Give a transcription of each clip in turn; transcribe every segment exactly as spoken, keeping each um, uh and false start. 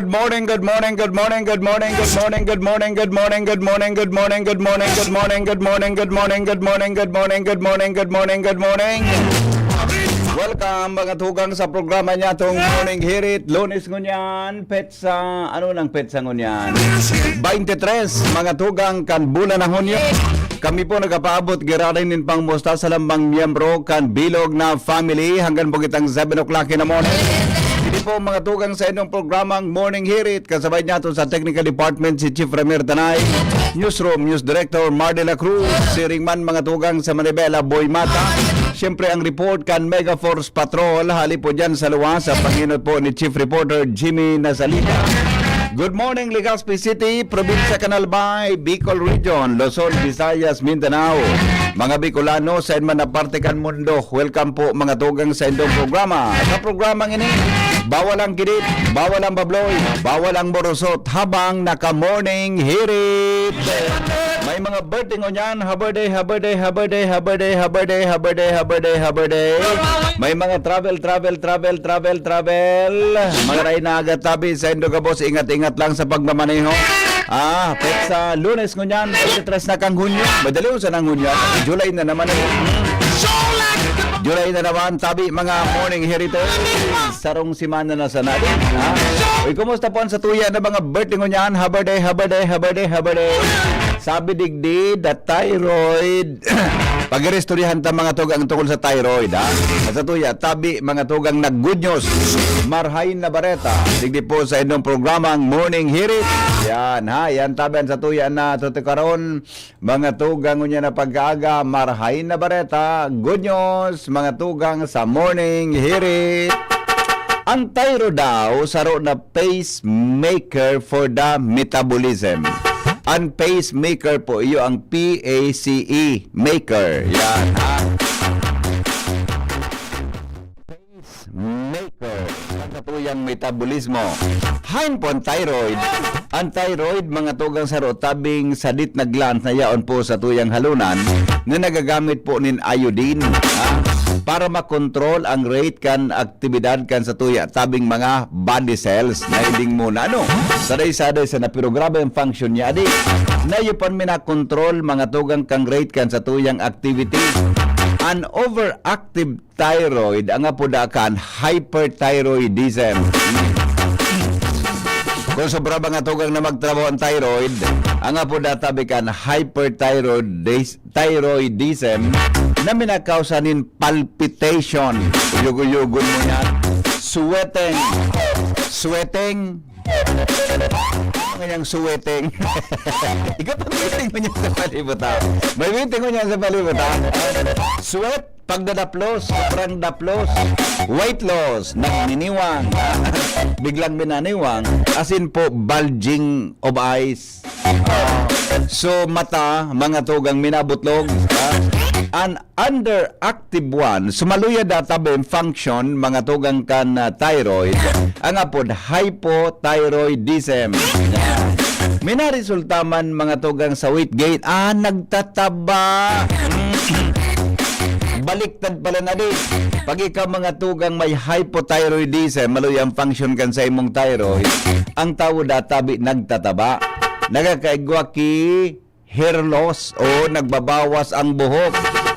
Good morning, good morning, good morning, good morning, good morning, good morning, good morning, good morning, good morning, good morning, good morning, good morning, good morning, good morning, good morning, good morning, good morning, good morning, good morning, good morning. Welcome, mga tugang, sa programa niya, tong Morning Hirit, Lunes ngunyan, petsa, ano nang petsa ngunyan? Twenty-three, mga tugang, kan bulan na Hunyo. Kami po nagapaabot giraray nin pangmusta sa lambang miyembro kan bilog na family hanggang po kitang seven o'clock in the morning. Ini po, mga tugang, sa inyong programang Morning Hirit. Kasabay niya to sa technical department si Chief Ramir Tanay, newsroom, news director Mar de la Cruz, siring man, mga tugang, sa Manibela, Boy Mata. Siyempre, ang report kan Mega Force Patrol, hali po dyan sa luwas, sa panginot po ni Chief Reporter Jimmy Nasalita. Good morning, Legazpi City, Probinsya kan Albay, Bicol Region, Luzon, Visayas, Mindanao. Mga Bicolano, sa man na parte kan mundo, welcome po, mga tugang, sa indong programa. Sa programang ini, bawal ang gidit, bawal ang babloy, bawal ang borosot, habang naka-morning hirit. May mga birthday ngunyan, ha birthday, ha birthday, ha birthday, ha birthday, ha birthday, ha birthday, ha birthday, ha birthday. May mga travel, travel, travel, travel, travel. Mga ray na aga tabi sa indo gabos, ingat-ingat lang sa pagmamaneho. Ah, petsa Lunes ngunyan, twenty-three na kang Hunyo. Madali sa nang Hunyo. July na naman. July na naman, tabi, mga morning hiriters. Sarong semana na sana din, ha? Uy, kumusta po ang satuya na mga birthday ngunyan? Ha birthday, ha birthday, ha birthday, ha birthday. Sabi digdi, the thyroid. Pag-iristoryahan ta, mga tugang, tungkol sa thyroid, ha? Sa tuya, tabi, mga tugang, na good news. Marhain na bareta. Digdi po sa inyong programang Morning Hirit. Yan, ha? Yan, tabi ang satuya na tutukaron. Mga tugang, unya na pagkaaga, marhain na bareta, good news, mga tugang, sa Morning Hirit. Ang thyroid daw, saro na pacemaker for the metabolism. Ang pacemaker po, iyo ang P A C E maker. Yan, ha? Pacemaker. Ang katuyang metabolismo. Hain po ang thyroid. Ang thyroid, mga tugang, saro tabing sadit na glands na yaon po sa tuyang halunan na nagagamit po nin iodine, ha? Para makontrol ang rate kan aktibidad kan sa tuya tabing mga body cells na hinding muna, ano? Saday-saday sana, pero grabe ang function niya, adi. Nayo pan minakontrol, mga tugang, kang rate kan sa tuyang activity. An overactive thyroid, ang apo da kan hyperthyroidism. Kung sobra, mga tugang, na magtrabaho ang thyroid, ang apo da tabi kan hyperthyroidis-, thyroidism na minakausa nin palpitation. Uyog-uyogon mo yan. Sweating. Sweating. Ano nga niyang sweating? Ikaw pag waiting mo niya sa palibot, ha? May waiting mo niya sa palibot, ha? Sweat, pagdadaplos, sobrang daplos. Weight loss, nagniniwang. Biglang binaniwang. As in po, bulging of eyes. So, mata, mga tugang minabutlog, ha? An underactive one, sumaluya da tabi ang function, mga tugang, kan, ah, thyroid, ang apod hypothyroidism. Yan. Minaresulta man, mga tugang, sa weight gain, ah, nagtataba. Baliktad pala na di. Pag ikaw, mga tugang, may hypothyroidism, maluya ang function kan sa imong thyroid, ang tawo da tabi nagtataba. Nagkakaigwa ki hair loss o nagbabawas ang buhok.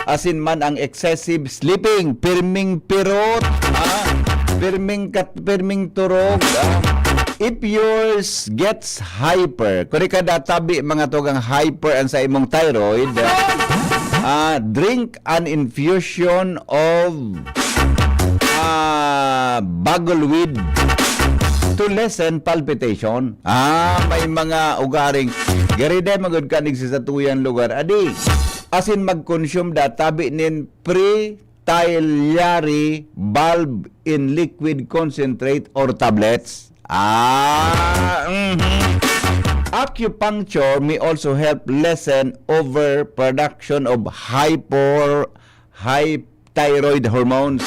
Asin man ang excessive sleeping, pirming pirot, ha? Pirming kat-, pirming turog, ha? If yours gets hyper, kung ikaw da tabi, mga tugang, hyper ang sa imong thyroid, ah, drink an infusion of, ah, bagolweed to lessen palpitation. Ah, may mga ugaring garide magod ka nig sa satuyang lugar. Adi, asin mag-consume da tabi nin pre-tiliary bulb in liquid concentrate or tablets. Ah, mhm. Acupuncture may also help lessen overproduction of hyper, hypothyroid hormones.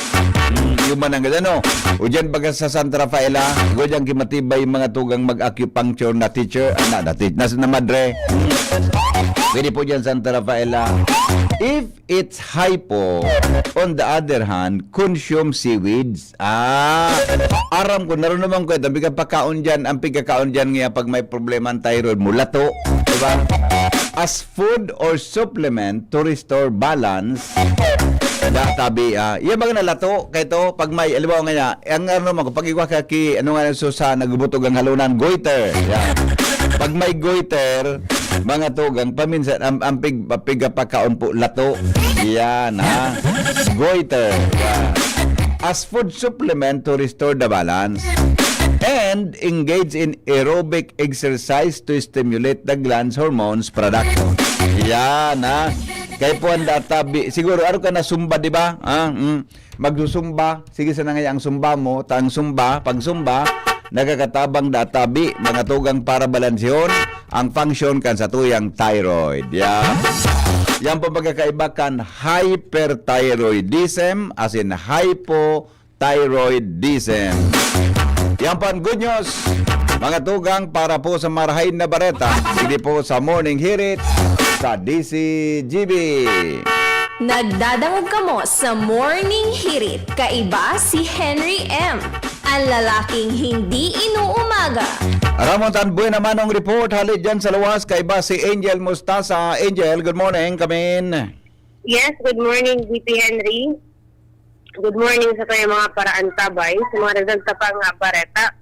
Human ang gano'n, no? O dyan baga sa Santa Rafaela, go dyan ki matibay mga tugang mag-acupuncture na teacher, ah, na, na, ti- na, na madre. Pwede po dyan Santa Rafaela. If it's hypo, on the other hand, consume seaweeds. Ah, aram ko, narunaman ko ito. Ang pigkapakaon dyan, ang pigkakaon dyan nga pag may problema ang thyroid mo, lato. Diba? As food or supplement to restore balance. Da, tabi, ah. Yan mga nalato, kay to, pag may, alam mo nga niya, ang ano naman, pag igwa ka ki, ano nga nang susa, nagbutog ang halunan, goiter. Yan. Pag may goiter, mga tugang, paminsan, ang, ang pig, pigkapakaon po, lato. Yan, ha? Goiter. Yan. As food supplement to restore the balance. And engage in aerobic exercise to stimulate the glands hormones production. Yan, ha? Kay po ang data, bi- siguro, ano ka na, Zumba, di ba? Ha? Mm. Magsusumba. Sige, sana nga ang sumba mo. Tang sumba, pag sumba, nagkakatabang data, bi, mga tugang para balansihon ang function kan sa tuyang thyroid. Yan. Yan po pagkakaiba kan hyperthyroidism, as in hypo thyroidism. Yan po ang good news, mga tugang, para po sa marahay na bareta. Hindi po sa Morning Hirit sa D C G B. Nagdadangog kamo sa Morning Hirit, kaiba si Henry M, ang lalaking hindi inuumaga. Ramon Tan Buena Manong report, hali dyan sa luwas, kaiba si Angel Mustasa. Angel, good morning, kamin. Yes, good morning, V P Henry. Good morning sa kaya mga paraantabay, sa mga nagdagtapang nga bareta.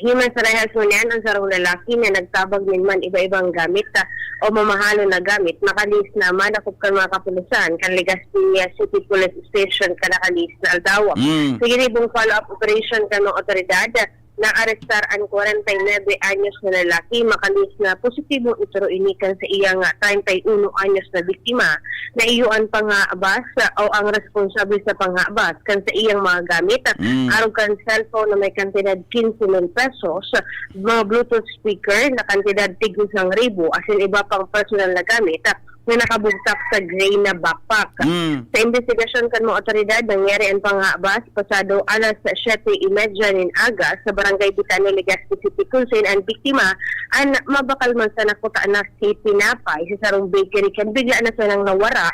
Himan sa rehas ngunyan, ang sarong lalaki na nagtabag nin man iba-ibang gamit ah, o mamahalon na gamit, nakalihis na madakop kan mga kapulisan kan Legazpi City Police Station kan nakalihis na aldaw. Mm. Sa ginibong follow-up operation kan mga otoridad, naarestar an kwarenta y nuebe anyos na lalaki, makalihis na positibong itro ini kan sa iyang treinta y uno anyos na biktima na iyo an panghabas o ang responsable sa panghabas kan sa iyang mga gamit, Mm. arog kan cellphone na may kantidad quince mil pesos, mga Bluetooth speaker na kantidad tig isang ribo, asin iba pang personal na gamit na nakabugtak sa gray na backpack. Mm. Sa imbestigasyon kan mga otoridad, nangyari ang panghabas pasado alas siyete y media nin aga sa Barangay Bitano, Legazpi City, kun saen an biktima an mabakal man sana kuta na si tinapay sa sarong bakery kan bigla na sanang nawara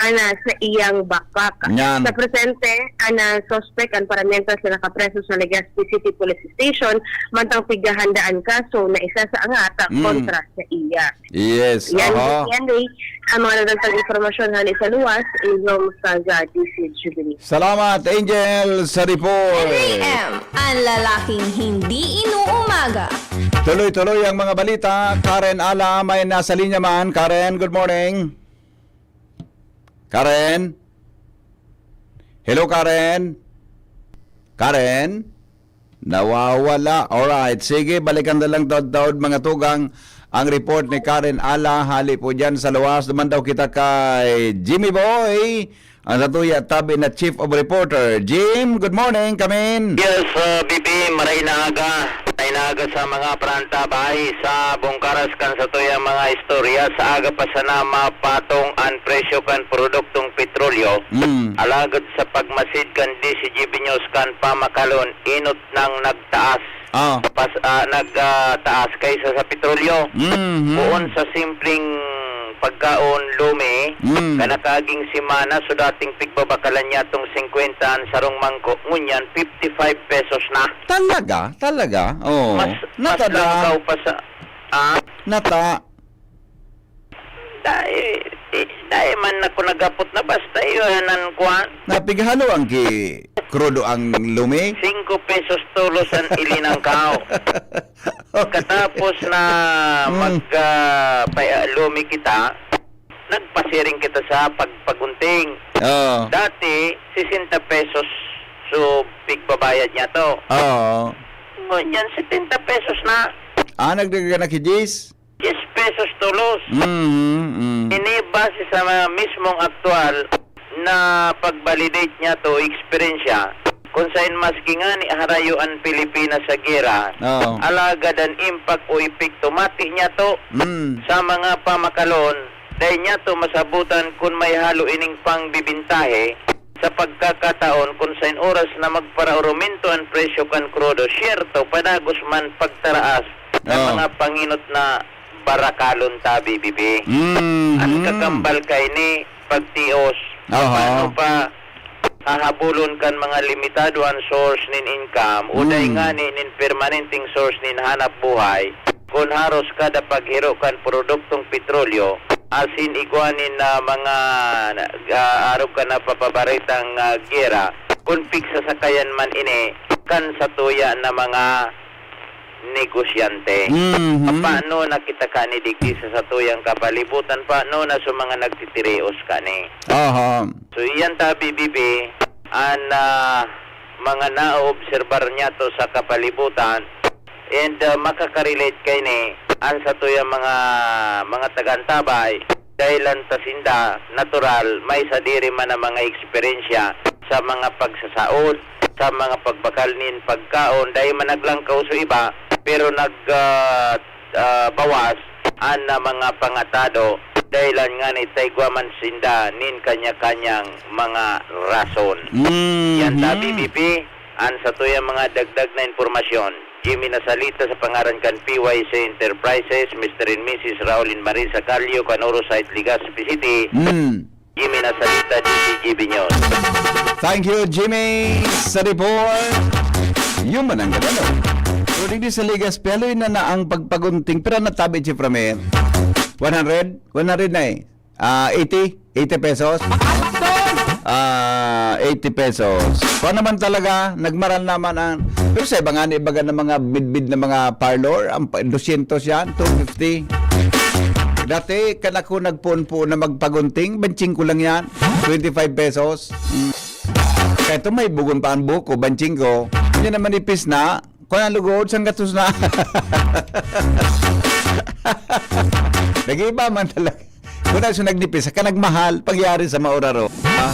ana sa iyang backpack. Yan. Sa presente, an ah, suspek an paramiyento sa nakapreso sa Legazpi City Police Station, mantang pighahandaan kaso na isasaangat Mm. kontra sa iya. Yes, Yan, aha. Henry, ang mga nadagdag impormasyon hali sa luwas, Angel Mustasa, D C Jubilee. Salamat, Angel, sa report. Henry M, ang lalaking hindi inuumaga. Tuloy-tuloy ang mga balita. Karen Ala, may nasa linya man. Karen, good morning. Karen? Hello, Karen? Karen? Nawawala. Alright. Sige, balikan na lang taod-taod, mga tugang, ang report ni Karen Ala. Hali po dyan sa luwas. Naman daw kita kay Jimmy Boy, ang satuya tabi na chief of reporter. Jim, good morning, kamin. Yes, uh, B B, maray na aga. Maray na aga sa mga parantabay sa bungkaras kan satuyang mga istorya. Sa aga pa sana mapatong an presyo kan produktong petrolyo. Mm. Alagad sa pagmasid kan D C G B News kan pamakalon, inot nang nagtaas. Ah. Pas, ah, nag, ah, taas kaysa sa petrolyo. Mhm. Poon sa simpleng pagkaon, lumi, Mm. kanakaging semana, so dating pigbabakalan niya tong singkwenta an sarong mangko, ngunyan fifty-five pesos na. Talaga? Talaga? Oh. Mas, mas Natada. Langkaw pa sa, ah, Nata. dai, eh, dai man ako nagapot na basta yun, an kwan. Napighalo ang ki krudo ang lumi? Singko pesos tolos an ilinangkaw. Katapos na Mm. mag, ah, pa-, lumi kita, nagpasiring kita sa pagpagunting. Oh. Dati, sesenta pesos so pigbabayad niya to. Oh. Ngunyan, setenta pesos na. Ah, nagdagan na ki Jis? Diyes pesos tolos. Mm, mm. Ini base sa mga mismong aktual na pag-validate niya to eksperyensya, kung sain maski ngani harayo an Pilipinas sa gera, Oo. alagad an impact o epekto mati niya to Mm. sa mga pamakalon, dai niya to masabutan kun may halo ining pangbibintahe sa pagkakataon kun saen oras na magparaurumento an presyo kan krudo, siyerto, padagos man pagtaraas na Oo. mga panginot na barakalon ta, B B B. Mhm. An kakambal kaini, pagtios. Aha. Paano pa hahabulon kan mga limitado an source nin income, o dai Mm. ngani nin permanenteng source nin hanap buhay, kun haros kada paghiro kan produktong petrolyo, asin igwa nin, ah, mga, ah, arog kan napapabaretang, ah, giyera, kun pigsasakayan man ini kan satuya na mga negosyante. Mhm. Paano na kita kani digdi sa satuyang kapalibutan? Paano na sa mga nagtitirios kani? Aha. So, iyan ta, B B B, an, ah, mga naoobserbar niyato sa kapalibutan, and, ah, makakarelate kaini an satuyang mga, mga taga-antabay, dahil an ta sinda, natural, may sadiri man ang mga eksperyensya sa mga pagsasaod, sa mga pagbakal nin pagkaon, dahil man naglangkaw sa iba, pero nag, ah, ah, bawas an, ah, mga pangatado, dahilan ngani ta igwa man sinda nin kanya-kanyang mga rason. Mhm. Yan ta, B B P, an satuyang mga dagdag na impormasyon. Jimmy Nasalita sa pangaran kan P Y C Enterprises, Mister and Missus Raul and Marisa Calio, kan Oro Site, Legazpi City. Mm. Jimmy Nasalita, D Z G B News. Thank you, Jimmy, sa report. Yun man ang ganda, no? So, digdi sa Legazpi, haloy na na ang pagpagunting. Pira na tabi, Chief Ramir? One hundred? One hundred na eh. Ah, eighty? Eighty pesos? Ah, eighty pesos. Kung naman talaga, nagmaral naman ang, pero sa iba nga, ibaga ng mga bidbid na mga parlor, ang pa-, dosyentos yan, two fifty. Dati, kan ako nagpoon-poon na magpagunting, benching ko lang yan, twenty-five pesos. Mm. Kaya ito, may bugon pa ang buko, benching ko. Hindi naman ipis na, kung ang lugod, sanggatos na. Nag-iba man talaga. Kung na siya nagnipis, ka nagmahal, pagyari sa mauraro. Ha?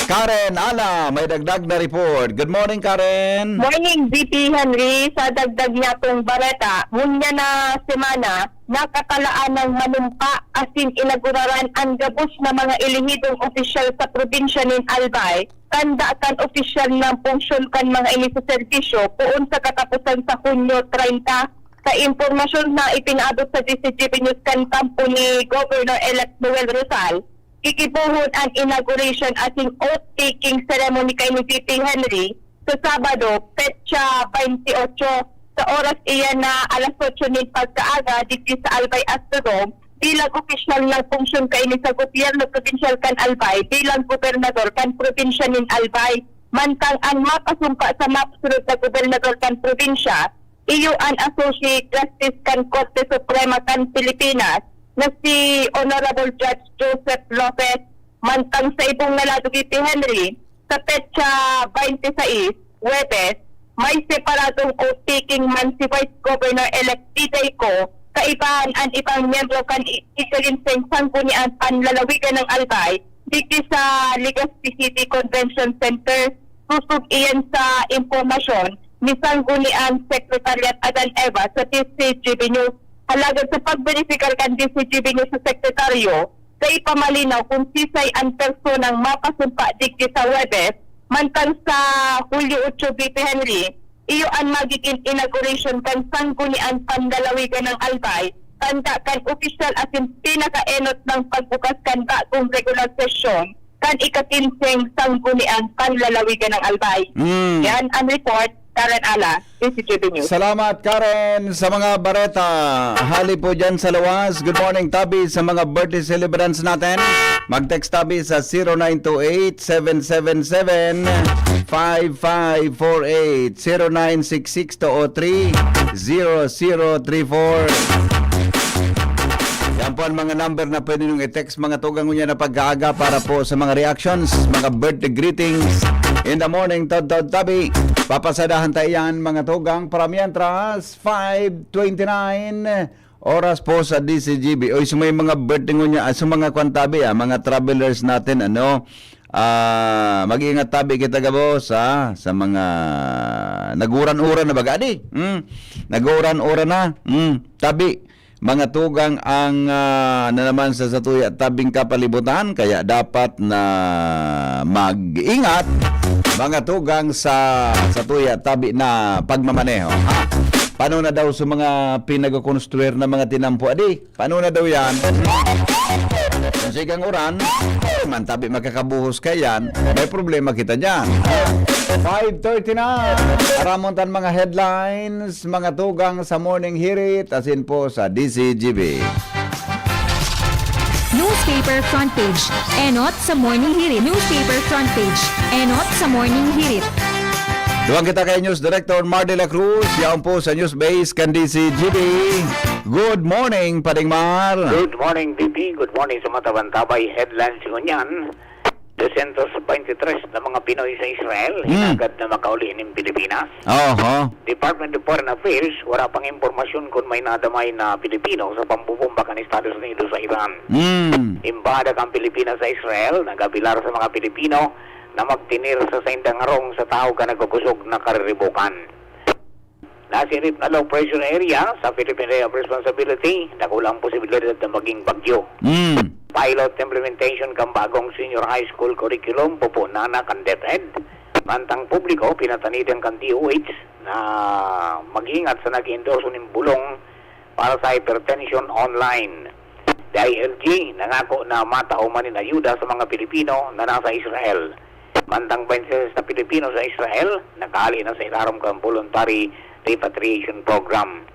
Karen, ala, may dagdag na report. Good morning, Karen. Morning, B P Henry. Sa dagdag niya pong bareta, ngunyan na semana, nakatalaan ng manumpa asin inaguraran an gabos na mga elehidong opisyal sa probinsya nin Albay, tanda kan opisyal na funksyon kan mga ini sa serbisyo, poon sa kataposan sa Hunyo treinta. Sa impormasyon na ipinaabot sa D Z G B News kan kampo ni Governor-elect Noel Rosal, gigibohon an inauguration asin oath-taking ceremony kaini, B P Henry, sa Sabado, petsa twenty-eight, sa oras iyan na alas otso nin pagkaaga, digdi sa Albay Astrodome, bilang opisyal na funksyon kaini sa gobyerno probinsyal kan Albay bilang gobernador kan probinsya nin Albay. Mantang an mapasumpa sa mapasunod na gobernador kan probinsya, iyo an Associate Justice kan Korte Suprema kan Pilipinas na si Honorable Judge Joseph Lopez. Mantang sa ibong na lado, B P Henry, sa petsa twenty-six, Huwebes, may separadong oath-taking man si Vice Governor-elect Diday Co, kaibahan an ibang miyembro kan i-, igalinseng Sangguniang Panlalawigan ng Albay, digdi sa Legazpi City Convention Center. Susog iyan sa impormasyon ni Sangguniang Secretariat Adan Eva sa D Z G B News. Alagad sa pagberipikar kan D Z G B News sa sekretaryo, dai pa malinaw kung sisay an personang mapasumpa digdi sa Huwebes, mantang sa Hulyo otso, B P Henry, iyo an magigin inauguration kan Sangguniang Panlalawigan ng Albay, tanda kan opisyal asin pinakaenot nang pagbukas kan bagong regular sesyon kan ika-kinseng Sangguniang Panlalawigan ng Albay. Mm. Yan ang report, Karen Ala, D Z G B News. Salamat, Karen, sa mga bareta. Hali po dyan sa lawas. Good morning, tabi, sa mga birthday celebrants natin. Mag-text tabi sa zero nine two eight, seven seven seven, five five four eight, zero nine six six two oh three, zero zero three four. Yan po ang mga number na pwede niyong i-text, mga tugang, ngunyan na pagkaaga para po sa mga reactions, mga birthday greetings in the morning, Tod Tod Tabi. Papasadahan tayo yan, mga tugang. Para mientras, five twenty-nine, oras po sa D Z G B. Oy, sa may mga birthday ngunyan, ah, sa mga kwan tabi, ah, mga travelers natin, ano, ah, mag-ingat tabi kita gabos, ah, sa mga naguran-uran na baga. Adi, mm, naguran-uran na, mm, tabi. mga tugang ang, ah, na naman sa satuya tabing kapalibutan, kaya dapat na mag-ingat, mga tugang sa satuya tabi na pagmamaneho, ha? Paano na daw sa mga pinagkokonstruir na mga tinampo, adi? Paano na daw yan? Kung sigang uran, ay, man tabi makakabuhos ka yan, may problema kita dyan. Five thirty na. Aramon tan mga headlines, mga tugang sa Morning Hirit, asin po sa D C G B. Newspaper front page. Enot sa Morning Hirit. Newspaper front page. Enot sa Morning Hirit. Duwang kita kay News Director Mar de la Cruz, yaon po sa News Base kan D C G B. Good morning, Paring Mar. Good morning, B P. Good morning sa Matabantabay. Headlines ngunyan, dosyentos bente tres na mga Pinoy sa Israel, Hmm. hinagad na makauli nin Pilipinas. Oho. Department of Foreign Affairs, wala pang impormasyon kung may nadamay na Pilipino sa pambubomba kan Estados Unidos sa Iran. Mm. Embahada kan Pilipinas sa Israel, nagabilar sa mga Pilipino na magtinir sa saindang harong sa tawo kan nagkukosog na kariribukan. Nasa Irip na Low Pressure Area sa Philippine Area of Responsibility, dakula ang posibilidad na maging bagyo. Mm. Pilot implementation kan bagong senior high school curriculum, pupunan na kan DepEd. Mantang publiko, pinatanidan kan D O H na mag-ingat sa nag-endorso nin bulong para sa hypertension online. D I L G, nangako na matao man nin ayuda sa mga Pilipino na nasa Israel. Mantang twenty-six na Pilipino sa Israel, nakahali na sa ilarom kan Voluntary Repatriation Program.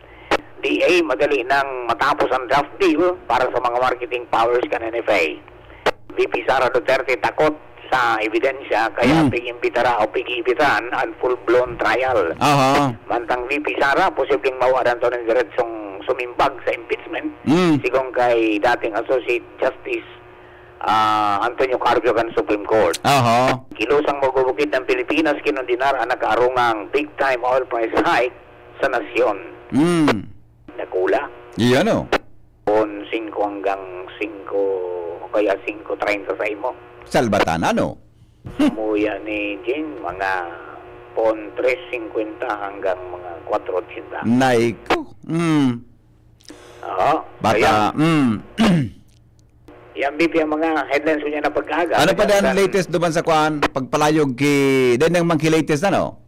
D A, madali nang matapos ang draft bill para sa mga marketing powers kan N F A. V P Sara Duterte takot sa ebidensya, kaya Mm. pig-imbitara o pig-iimbitaran ang full-blown trial. Aha. Mantang V P Sara, posibleng mawadan to ng diretsong sumimbag sa impeachment, Mm. sigon kay dating Associate Justice ah, Antonio Carpio kan Supreme Court. Aha. Kilosang magbubukid ng Pilipinas, kinondenar ang nakaarungang big-time oil price hike sa nasyon. Mm. Dakula. Iyan o. Pon singko hanggang singko, o kaya singko treinta sa imo. Salbatan, ano? Muya ni Jing, mga pon tres singkwenta hanggang mga kwatro otsenta. Naiko. Mm. Oo. Baka, Ayan. Mm. Yan, B P, ang mga headlines ko niya na pag-aga. Ano pa Ayan, dan latest duman sa kwan? Pagpalayog ki, din ang monkey latest, ano?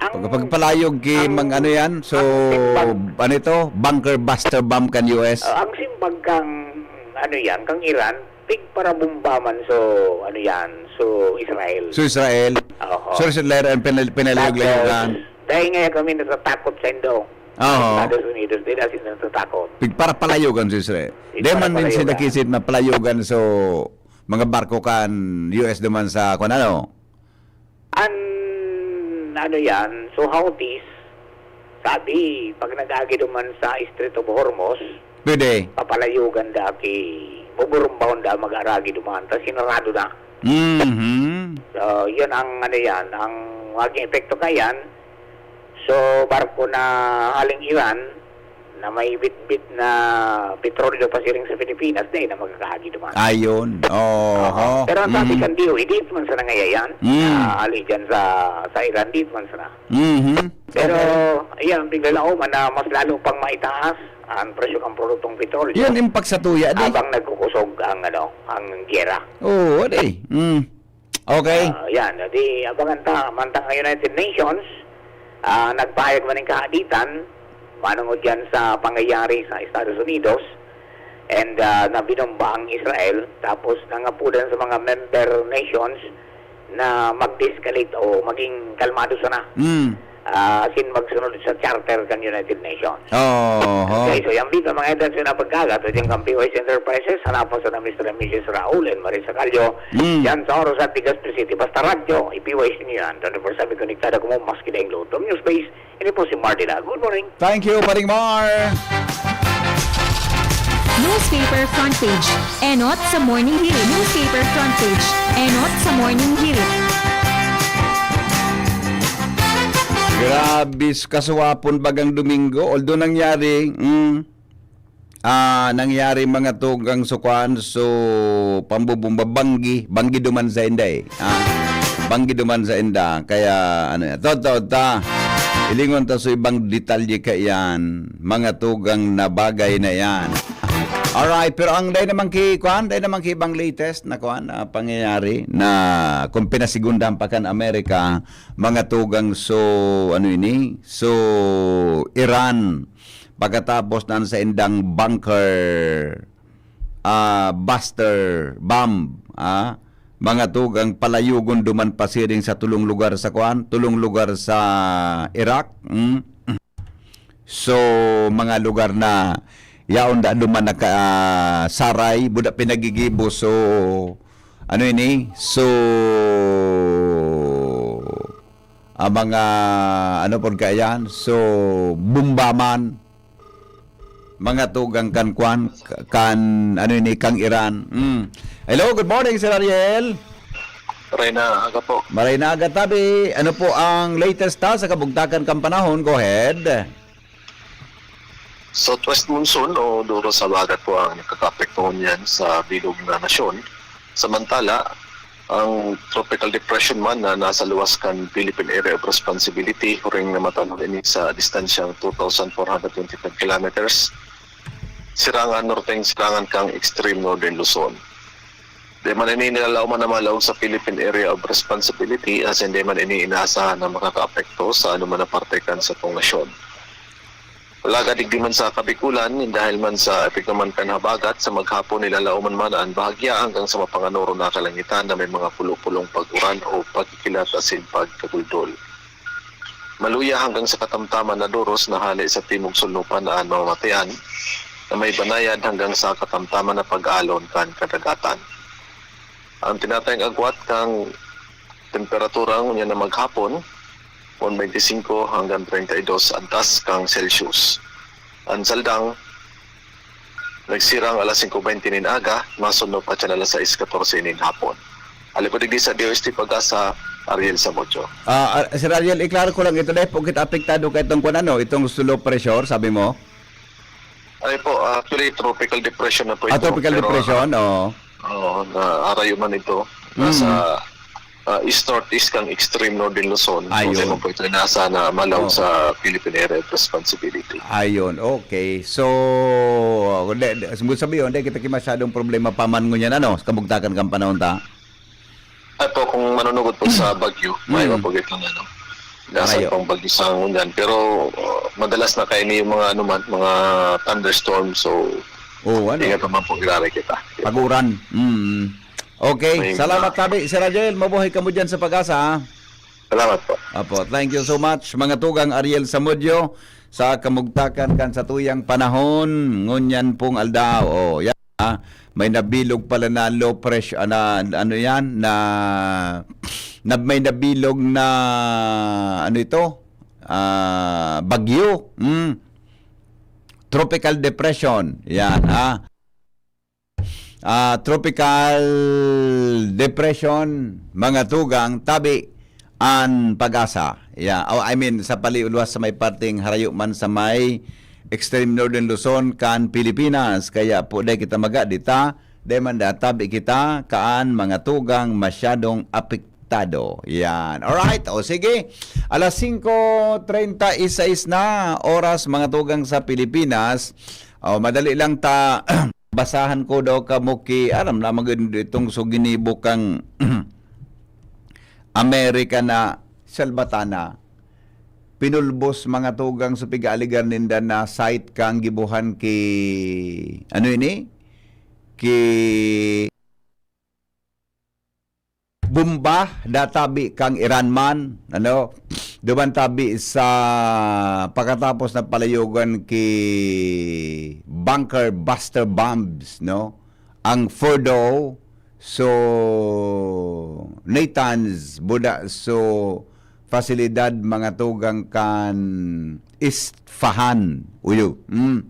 Ang, Pag, pagpalayog ki, ang, mang ano yan? So, ang simbag, ano ito? Bunker buster bomb kan U S? ah, ang simbag kang, ano yan, kang Iran, pigparabomba man so, ano yan, so Israel. So, Israel? Oho. So, Israel ang pinal- pinalayog-layogan? Tapos, dahil nga kami natatakot sa Indo. Oo. Estados Unidos, di na sila natatakot. Pigparapalayogan sa Israel. Di man din Pigparapalayogan. Sila kisit na palayogan so mga barko kan U S duman sa kung ano? An, ano yan, so Houthis, sabi, pag nag-agi duman sa Strait of Hormuz, Pwede. papalayogan da ki, buburumbahon da mag-aragi duman, tas sinarado na. Mhm. So, yun ang ano yan, ang maging epekto kayan. So, barko na haling Iran na may bitbit na petrolyo pasiring sa Pilipinas, di na magkakaagi duman. Ayun. Oho. Pero ang sabi Mhm. kan D O E, di man sana ngayayan. Mm. Ah, hali dyan sa, sa Iran, di man sana. Mhm. Pero, Okay. ayan, piglalaoman na mas lalo pang maitaas ang presyo ng produktong petrolyo. Yun yung pagsatuya, di? Habang nagkukusog ang, ano, ang giyera. Oo, di. Mm. Okay. Ah, yan. Di, abangan ta, mantang ang United Nations, ah, nagpahayag man ng kahaditan, manungod yan sa pangyayari sa Estados Unidos, and ah, na binomba ang Israel, tapos nangapudan sa mga member nations na mag-de-escalate o maging kalmado sana. Mm. Ah, asin magsunod sa charter kan United Nations. Oho. Okay, so yan dito mga headlines na pagkagat, ito yung kang P Y S Enterprises, hanapan sa na Mister and Missus Raul and Marisa Callo, Mm. yan sa Oros at Legazpi City. Basta radyo, i-P Y S niyo yan. Twenty-four seven konektado ko mo, maski na yung luto. News Base, ini po si Martina. Good morning. Thank you, Paring Mar. Newspaper front page. Enot sa Morning Hirit. Newspaper front page. Enot sa Morning Hirit. Grabe, kaswapon bagang Domingo. Although nangyari, mm, ah, nangyari mga tugang sukuan, so, pambubumba, banggi, banggi duman sa inday. Ah, banggi duman sa inda. Kaya, ano yan, totoo ta. Ilingon ta sa ibang detalye kaiyan, mga tugang na bagay na yan. Alright, pero ang dai naman ki, kuan, dai naman ki ibang latest na kuan, na pangyayari na kung pinasigundahan pa kan Amerika, mga tugang, so, ano ini? So, Iran, pagkatapos nan sa indang bunker, ah, buster bomb, ah, mga tugang, palayogon duman pasiring sa tulong lugar sa kuan, tulong lugar sa Iraq. Mm. So, mga lugar na yaon da duman nakasaray, buda pinagigibo. So, ano ini? So, ang mga, ano pod kaiyan? So, bomba man, mga tugang kan kuan, kan, ano ini, kang Iran. Mm. Hello, good morning, Sir Ariel. Maray na aga po. Maray na aga tabi. Ano po ang latest ta sa kabugtakan kan panahon? Go ahead. Southwest monsoon o duro sa habagat po ang nakakaapekto niyan sa bilog na nasyon. Samantala, ang tropical depression man na nasa luwas kan Philippine Area of Responsibility, huring namatanon ini sa distansyang two thousand four hundred twenty-five kilometers, sirangan norteng sirangan kang extreme northern Luzon. Di man ini nilalaoman na malaog sa Philippine Area of Responsibility, as in di man ini inaasahan na makakaapekto sa anuman na parte kan satong nasyon. Alagad digdi man sa Kabikulan, dahil man sa epekto man kan habagat, sa maghapon nilalaoman man an bahagya hanggang sa mapanganoro na kalangitan na may mga pulo-pulong pag-uran o pagkikilat asin pagkaguldol. Maluya hanggang sa katamtaman na doros na hale sa timog sulnupan an mamamatean na may banayad hanggang sa katamtaman na pag-alon kan kadagatan. Ang tinatayang agwat kan temperatura ngunyan na maghapon, twenty-five hanggang treinta y dos antas kan Celsius. An saldang nagsirang alas singko bente nin aga, masunod pa siya alas sais katorse nin hapon. Alipod digdi sa D O S T Pag-asa, Ariel Samudio. Ah, ah, Sir Ariel, iklaro ko lang ito, dahil po kita apektado ka itong kung ano, itong slow pressure, sabi mo? Ay po, actually, tropical depression na po Ah, ito, tropical pero, depression, oo. Oo, na arayo man ito. Nasa, Mm. ah, east-northeast kang extreme northern Luzon. Ayun. Kung po ito nasa na malaw Oo. sa Philippine Area of Responsibility. Ayun, okay. So, de, de, sabi, hindi kita ki masyadong problema pa man ngunyan, ano, sa kabugtakan kang panahon ta? Ay po, kung manunugod po sa bagyo, Mm. may po itong ano, nasa Arayo. pang bagyo sa ngunyan. Pero, uh, madalas na kayo yung mga, ano man, mga thunderstorm. So, Oo, ano? ingat naman po, irari kita. Pag-uran. Mm. Okay, May salamat mga tabi, Sir Ariel. Mabuhay kamo dyan sa Pag-asa, ha? Salamat po. Apo, thank you so much. Mga tugang, Ariel Samudio, sa kamugtakan kan satuyang panahon, ngunyan pong aldaw. Oh, yan, ah. May nabilog pala na low pressure, ah, na, ano yan, na, na may nabilog na, ano ito? Ah, bagyo. Hmm. Tropical depression. Yan, ah. Ah, tropical depression, mga tugang, tabi an Pag-asa. Yeah. Oh, I mean, sa paliuluwas sa may parteng harayo man sa may extreme northern Luzon kan Pilipinas. Kaya po, dai kita maga dita, dai man da tabi kita kaan mga tugang masyadong apektado. Yan. Alright. O sige. Alas singko treinta y seis na oras, mga tugang sa Pilipinas. O, madali lang ta basahan ko daw kamo ki, aram na magin itong so ginibo kang Amerika na salbatana. Pinulbos mga tugang sa pigaaligar ninda na site kang gibuhan ki, ano ini? Ki bomba, databi kang Iran man, ano? Duman tabi sa pagkatapos na palayogan ki bunker buster bombs, no? Ang Fordow, so, Natanz, buda, so, fasilidad, mga tugang kan Isfahan, uyo. Mm.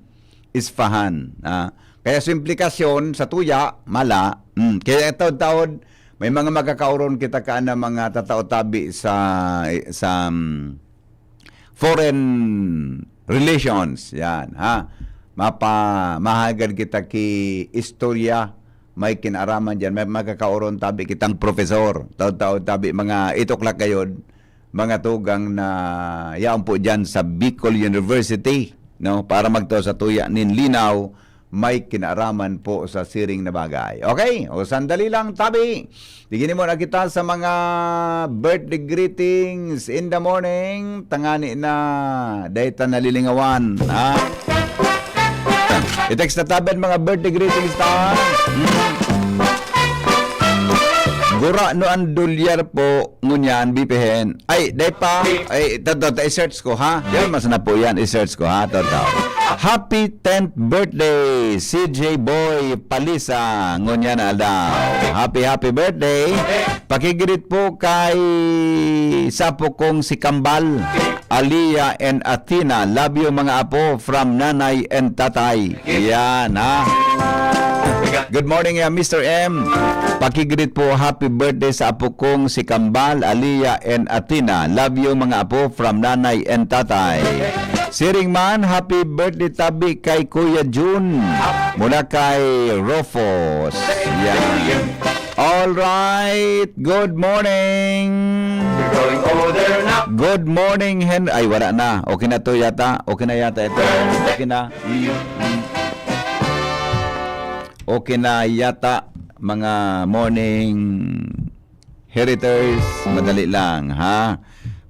Isfahan. Ah. Kaya sa implikasyon, sa tuya, mala. Mm. Kaya taod-taod, may mga magkakaoron kita kaan na mga tatao tabi sa, sa, mm, foreign relations. Yan, ha? Mapa, mahagad kita ki istorya, may kinaraman dyan. May magkakaoron tabi kitang profesor. Taod-taod tabi, mga eight o'clock gayod. mga tugang na yaon po diyan sa Bicol University, no? Para magtao sa tuya nin linaw, may kinaaraman po sa siring na bagay. Okay? O, sandali lang, tabi. Tigini mo na kita sa mga birthday greetings in the morning. Tangani na, dahil ta nalilingawan, ha? I-text na tabi an mga birthday greetings ta. Hmm. Gura no an dolyar po, ngunyan, bipihen. Ay, dai pa. Ay, ito, ito, ito, i-search ko, ha? Yan, mas na po yan, i-search ko, ha? Ito, ito. Happy tenth birthday, C J Boy Palisa, ngunyan na aldaw. Happy, happy birthday. Pakigreet po kay sapo kong si Kambal, Alia and Athena. Love you, mga apo, from nanay and tatay. Yan, ha? Good morning, ya, Mister M. Pakigreet po, happy birthday sa apo kong si Kambal, Alia and Athena. Love you, mga apo, from nanay and tatay. Siring man, happy birthday tabi kay Kuya Jun mula kay Rufus. Yan. All right. Good morning. Growing older now. Good morning, Hen. Ay, wala na. Okay na to yata. Okay na yata ito. Okay na. Mm, mm. Okay na yata, mga morning heriters. Madali lang, ha?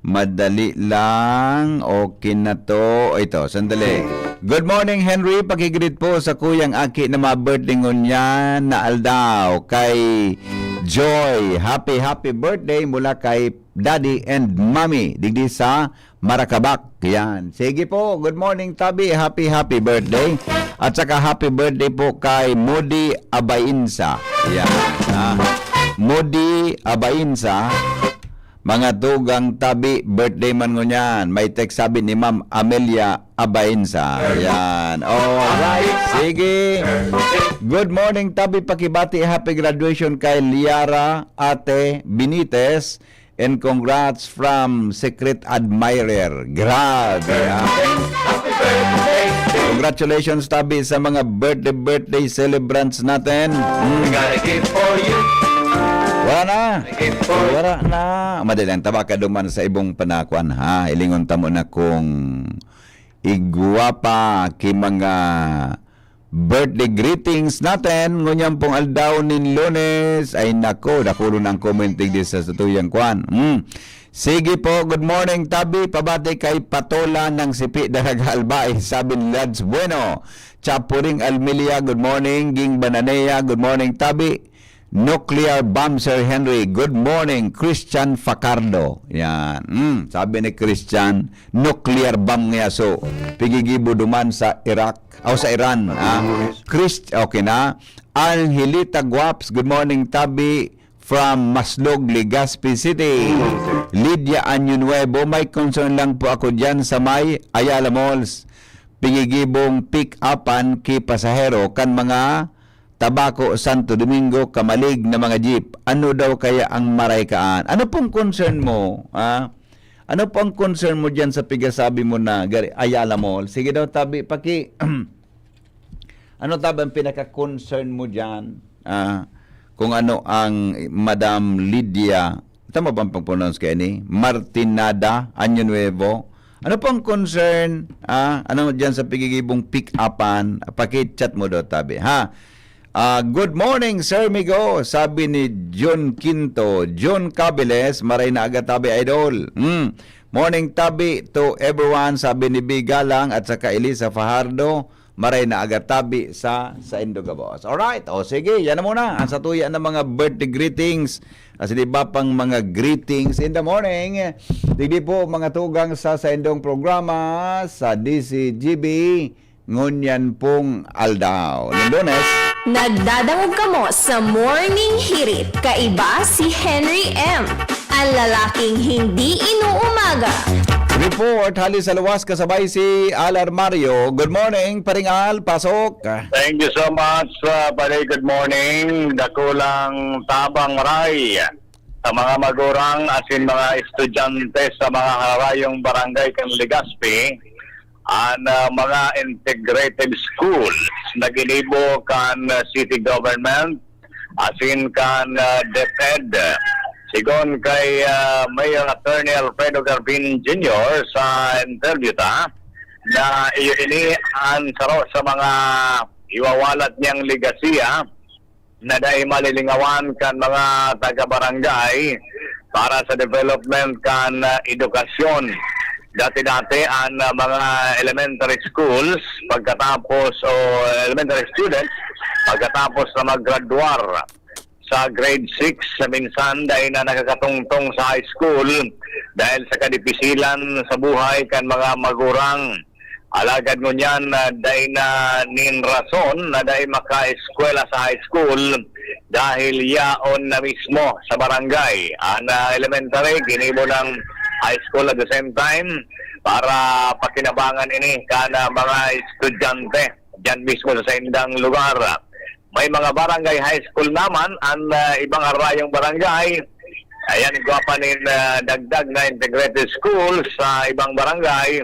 Madali lang. Okay na to. Ito, sandali. Good morning, Henry. Pakigreet po sa kuyang aki na ma-birthday ngunyan na aldaw. Kay Joy. Happy, happy birthday mula kay Daddy and Mommy. Digdi sa Maracabak. Yan. Sige po. Good morning, tabi. Happy, happy birthday. At saka happy birthday po kay Moody Abainsa. Yan. Ah, Moody Abainsa. Mga tugang tabi, birthday man ngunyan. May text sabi ni Ma'am Amelia Abainsa. Yan. Alright. Sige. Good morning, tabi. Pakibati. Happy graduation kay Liara Ate Benitez. And congrats from Secret Admirer. Grabe, ah. Congratulations, tabi, sa mga birthday, birthday celebrants natin. Mm. Got a gift for you. Wala na. A gift for you. Wala na. Madali lang, tabaka duman sa ibong panakwan, ha? Ilingon tamo na kung igwa pa ki mga birthday greetings natin. Ngunyan pong aldaw nin Lunes. Ay nako, dakulon ang comment digdi sa satuyang kwan. Hmm. Sige po, good morning, tabi. Pabati kay Patola ng Sipi Daraga Albay. Sabi ni Lads Bueno. Chapuring Almelia, good morning. Ging Bananea, good morning, tabi. Nuclear bomb, Sir Henry. Good morning, Christian Facardo. Yan. Hmm, sabi ni Christian, nuclear bomb nga so. Pigigibo duman sa Iraq, o sa Iran. Ah. Christ, okay na. Angelita Guaps, good morning, tabi. From Maslog, Legazpi City. Lydia Año Nuevo, may concern lang po ako dyan sa may Ayala Malls. Pigigibong pick-upan ki pasahero kan mga Tabaco, Santo Domingo, kamalig na mga jeep. Ano daw kaya ang maray kaan? Ano pong concern mo? Ah? Ano po ang concern mo diyan sa pigasabi mo na gari, Ayala Mall? Sige daw, tabi, paki... ano tabi ang pinaka-concern mo diyan? Ah, kung ano ang Madam Lydia, tama bang pag-pronounce kayo ni? Martinada, Año Nuevo. Ano po ang concern? Ah, ano diyan sa pigigibong pick-upan? Paki-chat mo daw, tabi, ha? Ah, good morning, Sir Migo, sabi ni John Quinto. John Cabeles, maray na aga tabi, idol. Hmm. Morning tabi to everyone, sabi ni B Galang at saka Elisa Fajardo. Maray na aga tabi sa saindo gabos. Alright, o sige, yan na muna ang satuya ng mga birthday greetings. Kasi di ba pang mga greetings in the morning. Digdi po mga tugang sa saindong programa sa D C G B. Ngunyan pong aldaw. Nin Lunes. Nagdadangog kamo sa Morning Hirit. Kaiba si Henry M. Ang lalaking hindi inuumaga. Report hali sa luwas kasabay si Al Armario. Good morning, Paring Al. Pasok. Thank you so much, uh, pare. Good morning. Dakulang tabang maray sa mga magurang asin mga estudyante sa mga harayong barangay kan Legazpi, an, ah, mga integrated schools na ginibo kan, ah, city government asin kan, ah, DepEd. Sigon kay, ah, Mayor Attorney Alfredo Garbin Junior sa interview ta, na iyo ini an saro sa mga iwawalat niyang legasiya na dai malilingawan kan mga taga-barangay para sa development kan, ah, edukasyon. Dati-dati an, ah, mga elementary schools pagkatapos o elementary students pagkatapos na maggraduar sa grade six, minsan dai na nakakatungtong sa high school dahil sa kadipisilan sa buhay kan mga magurang. Alagad ngunyan, ah, dai na nin rason na dai makaeskwela sa high school dahil yaon na mismo sa barangay. An, ah, elementary, ginibo ng high school at the same time para pakinabangan ini kan, ah, mga estudyante diyan mismo sa saindang lugar. May mga barangay high school naman an, ah, ibang arayong barangay. Ayan, igwa pa nin, ah, dagdag na integrated school sa ibang barangay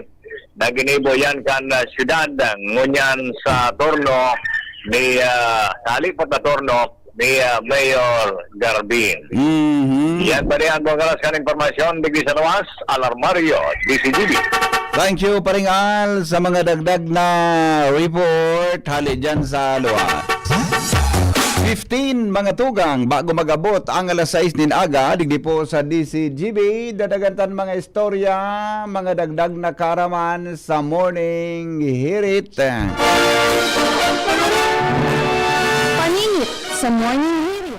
na ginibo yan kan, ah, syudad, ngunyan sa turno ni, ah, sa halipot na turno ni, ah, Mayor Garbin. Mhm. Yan pa rin ang buong oras kan impormasyon, digdi sa luwas, Alarmario, D C G B. Thank you, Paring Al, sa mga dagdag na report hali dyan sa luwas. Fifteen, mga tugang, bago mag-abot ang alas sais nin aga, digdi po sa D C G B, dadagan tan mga istorya, mga dagdag na kaaraman sa Morning Hirit. Paningit sa Morning Hirit.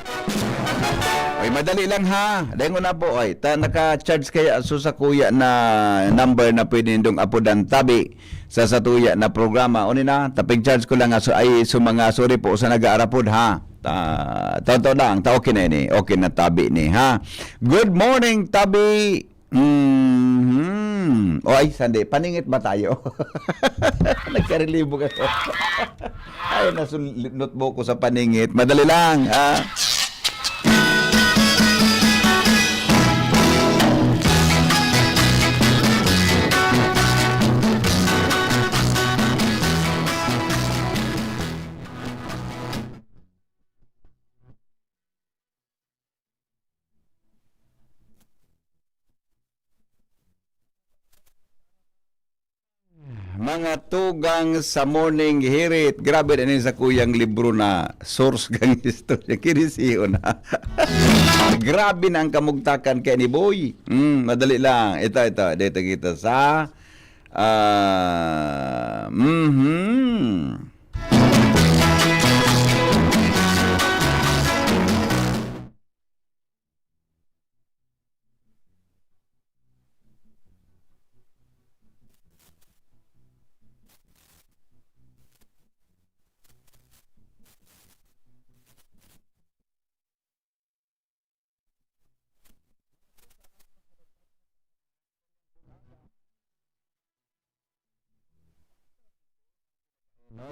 Ay, madali lang ha. Daingon na po, ay, ta, naka-charge kaya so sa kuya na number na pwede nindong apodan tabi sa satuya na programa. Uni na, tapig charge ko lang aso, ay, so mga sorry po sa nag-aarapod ha. Ta, totoo lang, ta okay na ini. Okay na tabi ni ha. Good morning, tabi. Mhm. O ay, sandi, paningit ba tayo? Nagkarelibo ka. Ay, nasulot mo ko sa paningit. Madali lang, ha? Mga tugang sa Morning Hirit. Grabe na ni sa kuyang libro na source kang istorya. Kinisiyo na. Grabe na ang kamugtakan kay ni Boy. Mm, madali lang. Ito, ito. Dito kita sa, ah, mhm.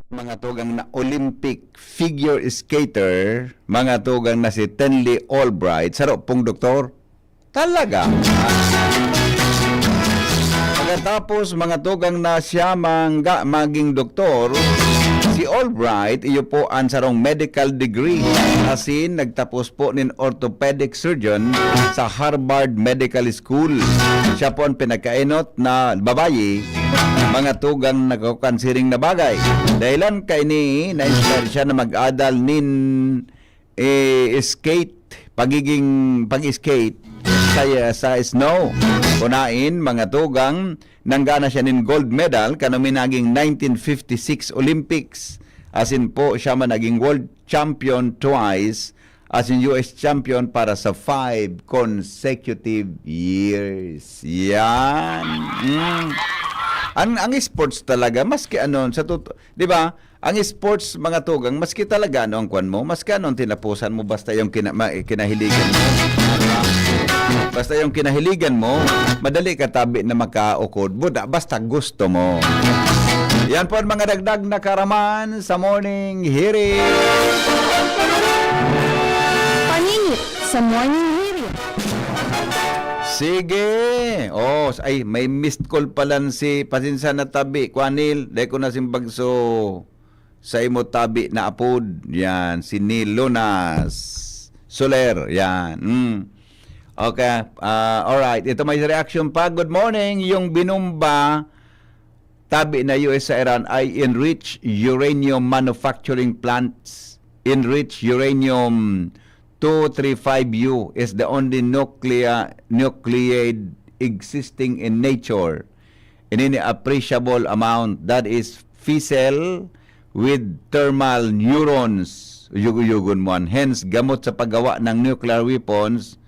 Mga tugang na Olympic figure skater, mga tugang na si Tenley Albright, saro pong doktor. Talaga? Pagkatapos, mga tugang na siya mangga-, maging doktor, si Albright, iyo po ang sarong medical degree. Asin, nagtapos po nin orthopedic surgeon sa Harvard Medical School. Siya po ang pinagkainot na babayi, mga tugang nagkakuan siring na bagay. Dahilan kaini, na-inspire siya na mag-adal nin, eh, skate, pagiging, pag-skate sa, sa snow. Kunain, mga tugang, nanggana siya nin gold medal, kanumi naging nineteen fifty-six Olympics. Asin po, siya man naging world champion twice, asin U S champion para sa five consecutive years. Yan. Mm. Ang, ang sports talaga, maski ano, sa totoo, di ba? Ang sports, mga tugang, maski talaga ano ang kwan mo, maski ano ang tinapusan mo, basta yung kina-, ma-, kinahiligan mo. Basta yung kinahiligan mo, madali ka tabi na makaukod. Buda, basta gusto mo. Yan po ang mga dagdag na karaman sa Morning Hirit. Paningit sa Morning Hirit. Sige. Oh, ay, may missed call pala si, pasensya na tabi, Kwanil, dai ko na simbag so sa imo tabi na apod. Yan, si Neil Lunas Soler. Yan. Mm. Okay. Ah, alright. Ito may reaction pa. Good morning. Yung binumba, tabi na U S sa Iran ay enriched uranium manufacturing plants. Enriched uranium two three five U is the only nuclear nucleide existing in nature. In any appreciable amount, that is fissile with thermal neurons. Uyog-uyogon mo an. Hence, gamot sa paggawa ng nuclear weapons,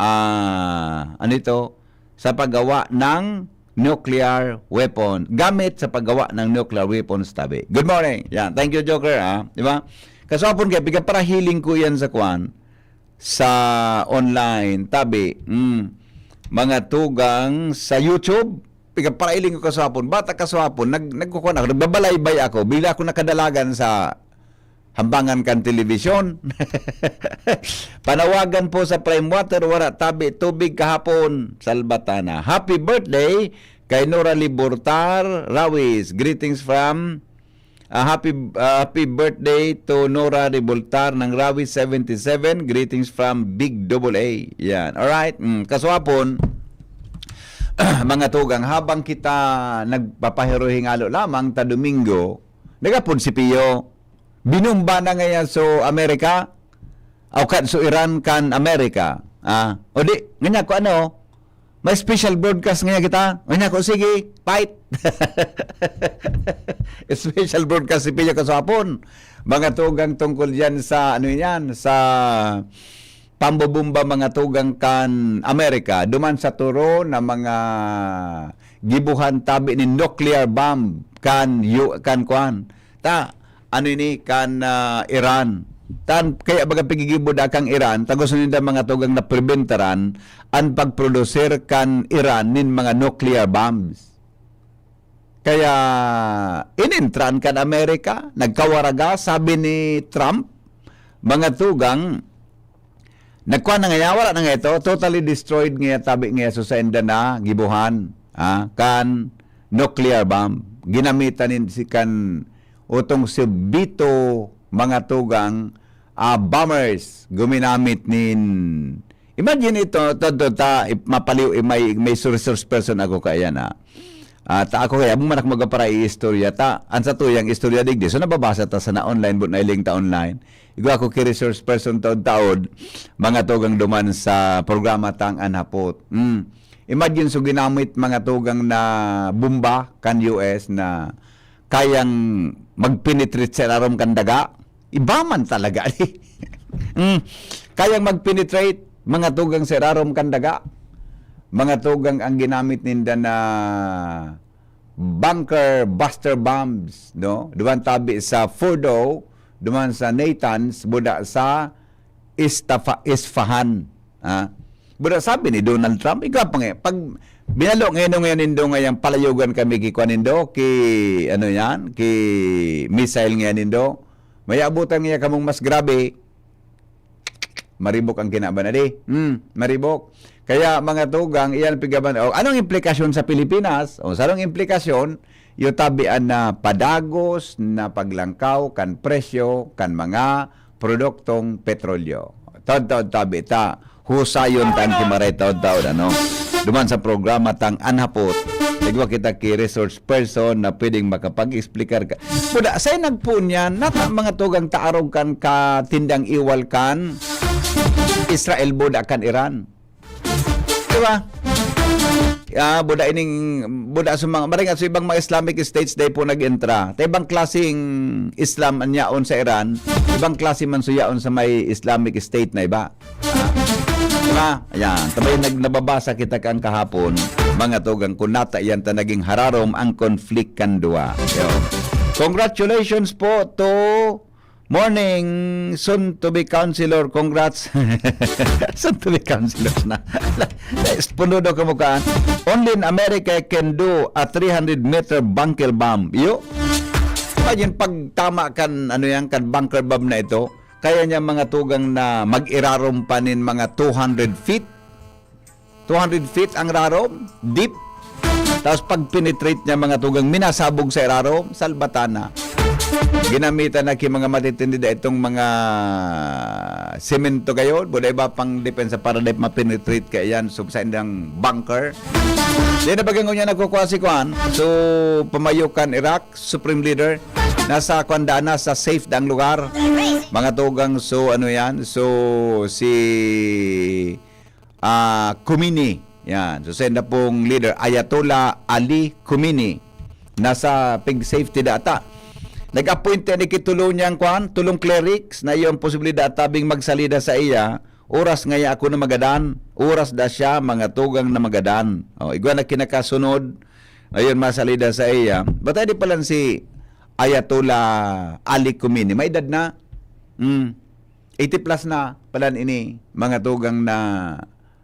ah, ano ito? Sa paggawa ng nuclear weapon. Gamit sa paggawa ng nuclear weapons, tabi. Good morning. Yan. Thank you, Joker, ha? Di ba? Kaswapon kaya, piga para healing ko yan sa kwan, sa online, tabi. Mm. Mga tugang sa YouTube, piga para healing ko kaswapon. Bata kaswapon, nag, nagkukuha ako, nagbabalaybay ako. Bila ako nakadalagan sa hambangan kan telebisyon. Panawagan po sa Prime Water, wala tabi tubig kahapon. Salbatana. Happy birthday kay Nora Libortar Rawis. Greetings from, ah, happy, ah, happy birthday to Nora Libortar ng Rawis seventy seven. Greetings from Big Double A. Yan. Alright. Mm, kaswapon, mga tugang, habang kita nagpapahirohingalo lamang ta Domingo, nagapod si Pio. Binumba na ngayon so Amerika, o kan so Iran kan Amerika. Ah, o di, nganya ko ano, may special broadcast nganya kita. Nganya ko, sige, fight. Special broadcast si Pio kasapon. Mga tugang tungkol yan sa, ano yan, sa pambobomba mga tugang kan Amerika. Duman sa turo na mga gibuhan tabi ni nuclear bomb kan, yu-, kan kwan. Ta, ano ini kan, ah, Iran. Tan, kaya baga pigigibo da kang Iran, tagos ninda mga tugang na preventaran an pagproducer kan Iran nin mga nuclear bombs. Kaya inintran kan Amerika, nagkawaraga, sabi ni Trump, mga tugang, nagkuha na ngaya, wala na nga ito, totally destroyed ngaya, tabi ngaya, so sa inda na gibuhan, ah, kan nuclear bomb. Ginamitan nin si kan utong si Bito, mga tugang, ah, bombers, guminamit nin, imagine ito, todo ta, ip-, mapaliw, eh, may, may resource person ako kaya na. Ah, ta ako kaya, abong manak magapara i-istorya ta. An sa tuyang istorya digdi. So, nababasa ta sana online, but nailing ta online. Igwa ako ki resource person taod-taod, mga tugang duman sa programa tang An Hapot. Mm. Imagine, so ginamit mga tugang na bomba kan U S na kayang mag-penetrate sa irarom kan daga. Iba man talaga. Mm. Kayang mag-penetrate mga tugang sa irarom kan daga. Mga tugang ang ginamit ninda na bunker buster bombs, no? Duman tabi sa Fordo, duman sa Natanz, buda sa Istafa-, Isfahan. Ha? Buda sabi ni Donald Trump, ikaw pa nga, pag binalo ngayon, ngayon nindo ngayang palayogan kami ki kwan nindo, ki, ano yan, ki missile ngayon nindo, may abutan niya kamong mas grabe, maribok ang kinaban na di. Hmm, maribok. Kaya mga tugang, iyan pigaban. O, anong implikasyon sa Pilipinas? O, sa anong implikasyon? Yung tabian na padagos na paglangkaw kan presyo kan mga produktong petrolyo. Taod-taod tabi ta, husayon tan kimaray taod-taod, ano? Duman sa programa tang An Hapot, igwa kita ki resource person na pwedeng makapag-explicar ka. Buda, say nagpoon yan, nata mga tugang taarog kan katindang iwal kan Israel, buda kan Iran. Di ba? Ah, buda ining, buda sa mga, maring at sa ibang mga Islamic states, dahil po nag-entra. Ta ibang klaseng Islam an yaon sa Iran, ibang klase man so yaon sa may Islamic State na iba. Ah, di ba? Ayan, tabay nag-, nababasa kita kang kahapon, mga tugang, kung nata yan ta naging hararom ang conflict kan duwa. Yo. Congratulations po to morning, soon to be councilor. Congrats. Soon to be councilor na. Puno daw kamukhaan. Only in America can do a three hundred meter bunker bomb. Yo. Imagine pag tama kan, ano yan, kan bunker bomb na ito. Kaya niya mga tugang na mag-irarom pa nin mga two hundred feet. Two hundred feet ang rarom, deep. Tapos pag penetrate niya mga tugang minasabog sa irarom, salbatana. Ginamitan na ki mga matitindi da itong mga semento kayo, wala iba pang depensa para di ma-penetrate ka iyan, so, sa indang bunker. Di na bagang niya nagkukuha si Kwan. So, pamayo kan Iraq, Supreme Leader, nasa kwan daan na, sa safe daang lugar. Mga tugang, so, ano yan? So, si ah, Khomeini. Yan. So, sa enda pong leader, Ayatollah Ali Khomeini. Nasa pig safety data. Nag-appoint ni ki tulo niyang kwan, tulong clerics na iyo ang posible data bing magsalida sa iya. Oras ngaya ako na magadan, oras da siya, mga tugang na magadan. O, igwa na kinakasunod, ayun, masalida sa iya. Batay di palan si Ayatollah Ali Khomeini. May edad na. Hmm. Eighty plus na palan ini, mga tugang na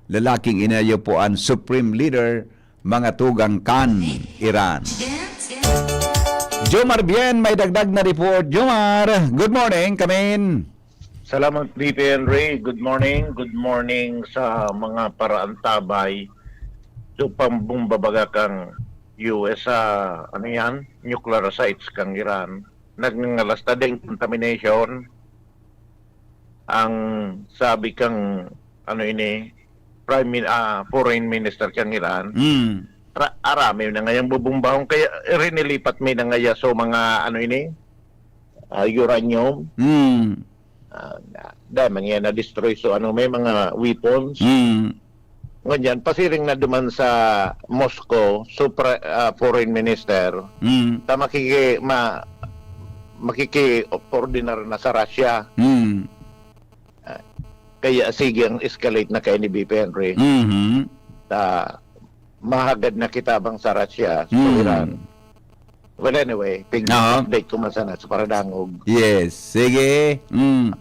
lalaking inayo po an Supreme Leader, mga tugang kan Iran. Jomar Bien, may dagdag na report. Jomar, good morning, kamin. Salamat, B P N Ray. Good morning. Good morning sa mga paraantabay. So, pambumbabaga kang U S sa, ano yan, nuclear sites kang Iran. Nagngangalasta din contamination. Ang sabi kang, ano ini, Prime Min-, ah, Foreign Minister kang Iran, Mm. ra-, arami na ngayang bubumbahon. Kaya rinilipat mi na ngaya so mga, ano ini, ah, uranium. Mm. Ah, na, dahil mga na-destroy so, ano, may mga weapons. Mm. Ngunyan, pasiring na duman sa Moscow, so pre-, ah, Foreign Minister, Mm. ta makiki-, ma-, makiki-ordinar na sa Russia. Mm. Ah, kaya sige ang escalate na kay ni B P Henry. Mhm. Ta mahagad na kita bang sa Russia, sa Mm. Iran. Well, anyway, pig-, Oo. update ko man sana sa paradangog. Yes. Sige. Mm.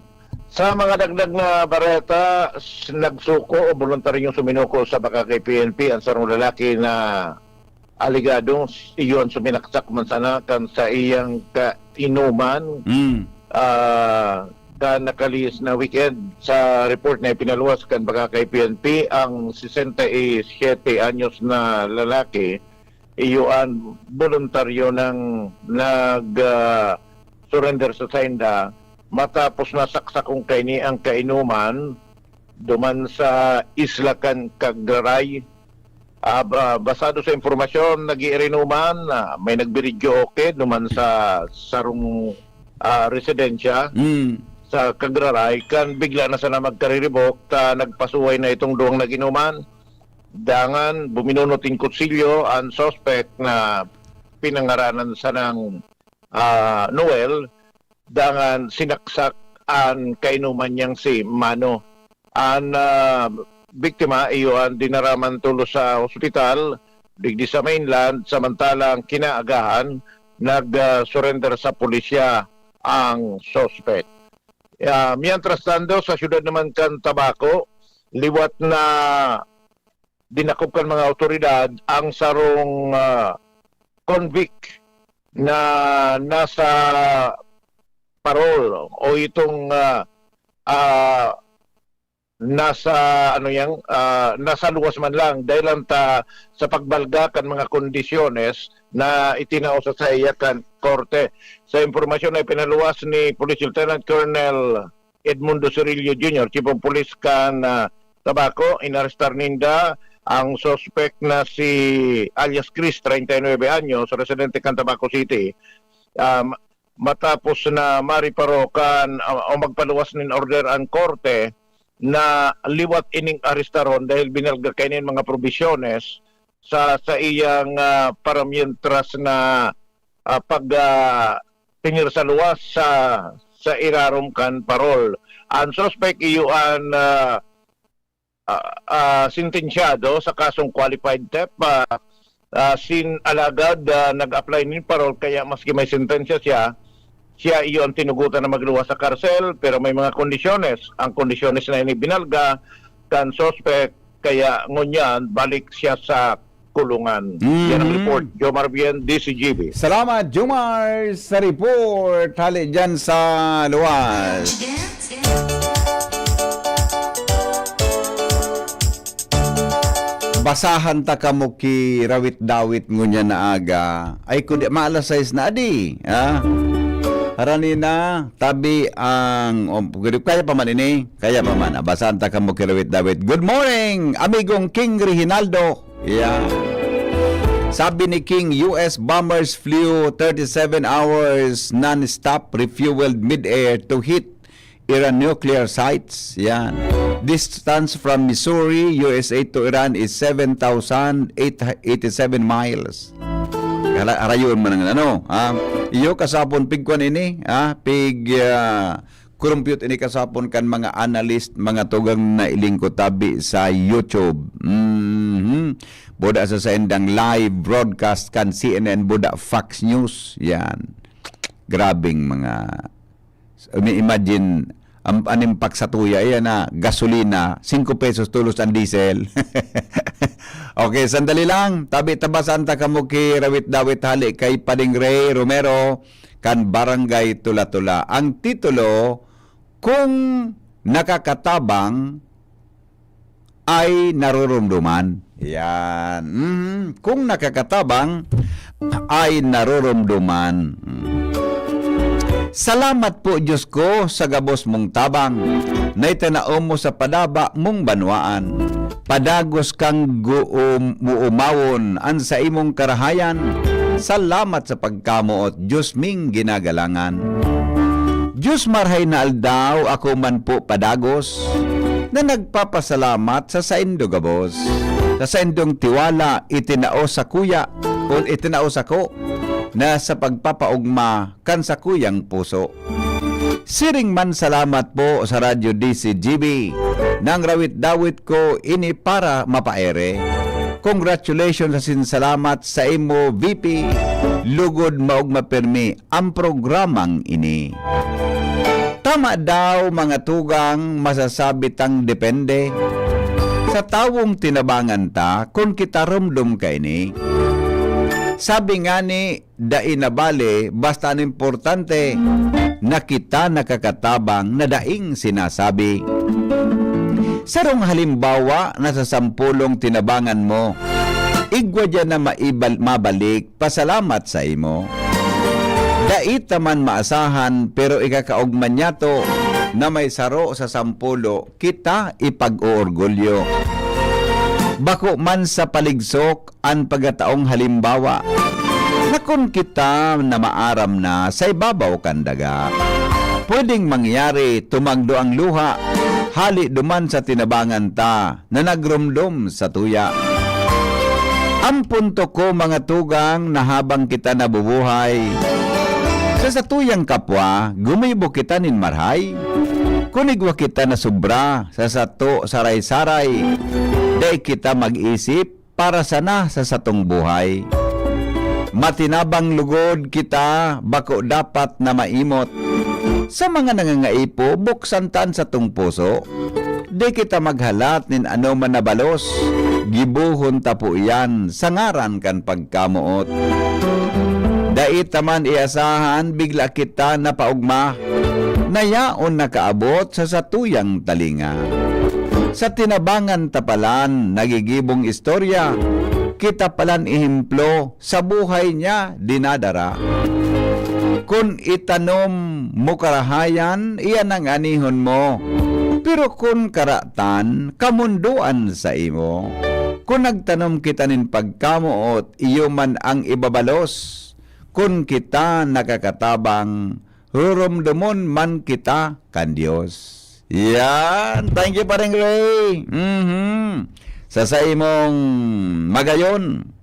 Sa mga dagdag na bareta, s-, nagsuko o voluntaryong suminuko sa baka kay P N P ang sarong lalaki na aligadong s-, iyon suminaksak man sana kan sa iyang kainuman, Mm. ah, kan nakalihis na weekend. Sa report na ipinaluwas kan baka kay P N P, ang sesenta y siete anyos na lalaki, iyo an boluntaryo nang nag, ah, surrender sa sainda matapos nasaksakon kaini ang kainuman duman sa isla kan Cagraray. Ah, ba-, basado sa impormasyon, nag-iirinuman, ah, may nagbiridyoke duman sa sarong, ah, residensya Mm. sa Cagraray, kan bigla na sana magkariribok, ta nagpasuway na itong duwang nag-inuman. Dangan, buminunot nin kutsilyo an suspect na pinangaranan sanang, ah, Noel, dangan sinaksak an kainuman niyang si Mano. An, ah, biktima, iyo an dinaraman tolos sa ospital, digdi sa mainland, samantalang kinaagahan, nag, ah, surrender sa pulisya ang suspect. Ah, mientras tanto, sa siyudad naman kan Tabaco, liwat na dinakop kan mga awtoridad ang sarong, ah, convict na nasa parol o itong, ah, ah, nasa, ano yan, ah, nasa luwas man lang dahil lang ta, sa pagbalga kan mga kondisyones na itinao sa saiya kan korte. Sa impormasyon na ipinaluwas ni Police Lieutenant Colonel Edmundo Cirillo Junior, Chief of Police kan, ah, Tabaco, inarestar ninda ang suspect na si alias Chris, treinta y nueve anyos, residente kan Tabaco City. Um, matapos na mariparo kan, ah, o magpaluwas nin order ang korte na liwat ining arestaron dahil binalga kaini an mga probisyones sa, sa iyang, ah, paramientras na, ah, pag, ah, tingir sa luwas sa, sa irarom kan parol. Ang suspect iyo an, ah, ah, ah, sentensyado sa kasong qualified theft, ah, ah, sin alagad, ah, nag-apply nin parol, kaya maski may sentensya siya, siya iyo ang tinugutan na magluwas sa karsel, pero may mga kondisyones. Ang kondisyones na ini binalga kan suspect, kaya ngunyan balik siya sa kulungan. Yan ang Mhm. report. Jomar Bien, D C G B. Salamat, Jomar, sa report. Hali dyan sa luwas. Basahan ta kamo ki rawit-dawit ngunyan na aga. Ay, kundi maalas sais na adi, ha? Harani na, tabi ang, um, kaya pa man ini, kaya pa man. Abasan ta kamo kirawit-dawit. Good morning, amigong King Reginaldo. Yeah. Sabi ni King, U S bombers flew thirty-seven hours non-stop, refueled mid-air to hit Iran nuclear sites. Yan. Distance from Missouri, U S A to Iran is seven thousand eight eighty-seven miles. Ara-, arayon man ang ano, ha? Iyo kasapon pigkuan ini, ha? Pig, ah, kurumpyot ini kasapon kan mga analyst, mga tugang na ilingkod tabi sa YouTube. Mhm. Buda sa saindang live broadcast kan C N N, buda Fox News. Yan. Grabing mga, imi-imagine, ang animpak sa tuya, yan na, gasolina, singko pesos tulos ang diesel. Okay, sandali lang. Tabi-tabasan ta kamo ki Rawit-Dawit hali kay Pading Ray Romero, kan Barangay Tula-Tula. Ang titulo, Kung Nakakatabang ay Naroromdoman. Yan. Mhm. Kung nakakatabang ay naroromdoman. Mm. Salamat po, Diyos ko, sa gabos mong tabang na itinao mo sa padaba mong banwaan. Padagos kang guum-, muumawon an saimong karahayan. Salamat sa pagkamoot, Diyos ming ginagalangan. Diyos marhay na aldaw, ako man po padagos na nagpapasalamat sa saindo gabos, sa saindong tiwala itinao sa kuya o itinao sako na sa pagpapaogma kan sakuyang puso. Siring man salamat po sa Radyo D C G B nang rawit-dawit ko ini para mapaere. Congratulations asin salamat sa imo, V P. Lugod maogma pirmi ang programang ini. Tama daw, mga tugang, masasabi tang depende sa tawong tinabangan ta kun kita romdom kaini. Sabi ngani, dai na bale, basta an importante na kita nakakatabang na daing sinasabi. Sarong halimbawa na sa sampolong tinabangan mo, igwa diyan na maibal-, mabalik, pasalamat sa imo. Dai ta man maasahan, pero ikakaogma niyato na may saro sa sampulo kita ipag-oorgulyo. Bako man sa paligsok an pagataong halimbawa, na kun kita na maaram na sa ibabaw kan daga, pwedeng mangyari tumagdo ang luha, hali duman sa tinabangan ta na nagromdom sa tuya. Ang punto ko, mga tugang, na habang kita nabubuhay, sa satuyang kapwa, gumibo kita nin marhay. Kun igwa kita na sobra sa sato saray-saray, dai kita mag-isip para sana sa satong buhay. Matinabang lugod kita, bako dapat na maimot. Sa mga nangangaipo, buksan ta an satong puso. Di kita maghalat nin anoman na balos. Gibohon ta po iyan sa ngaran kan pagkamoot. Dai ta man iasahan, bigla kita napaogma na yaon nakaabot sa satuyang talinga. Sa tinabangan ta palan nagigibong istorya, kita palan ehemplo sa buhay niya dinadara. Kun itanom mo karahayan, iyan ang anihon mo. Pero kun karatan, kamundoan sa imo. Kun nagtanom kita nin pagkamoot, iyo man ang ibabalos. Kun kita nakakatabang, ruromdomon man kita kan Dios. Yan. Thank you, Pareng Ray. Mhm. Sa saimong magayon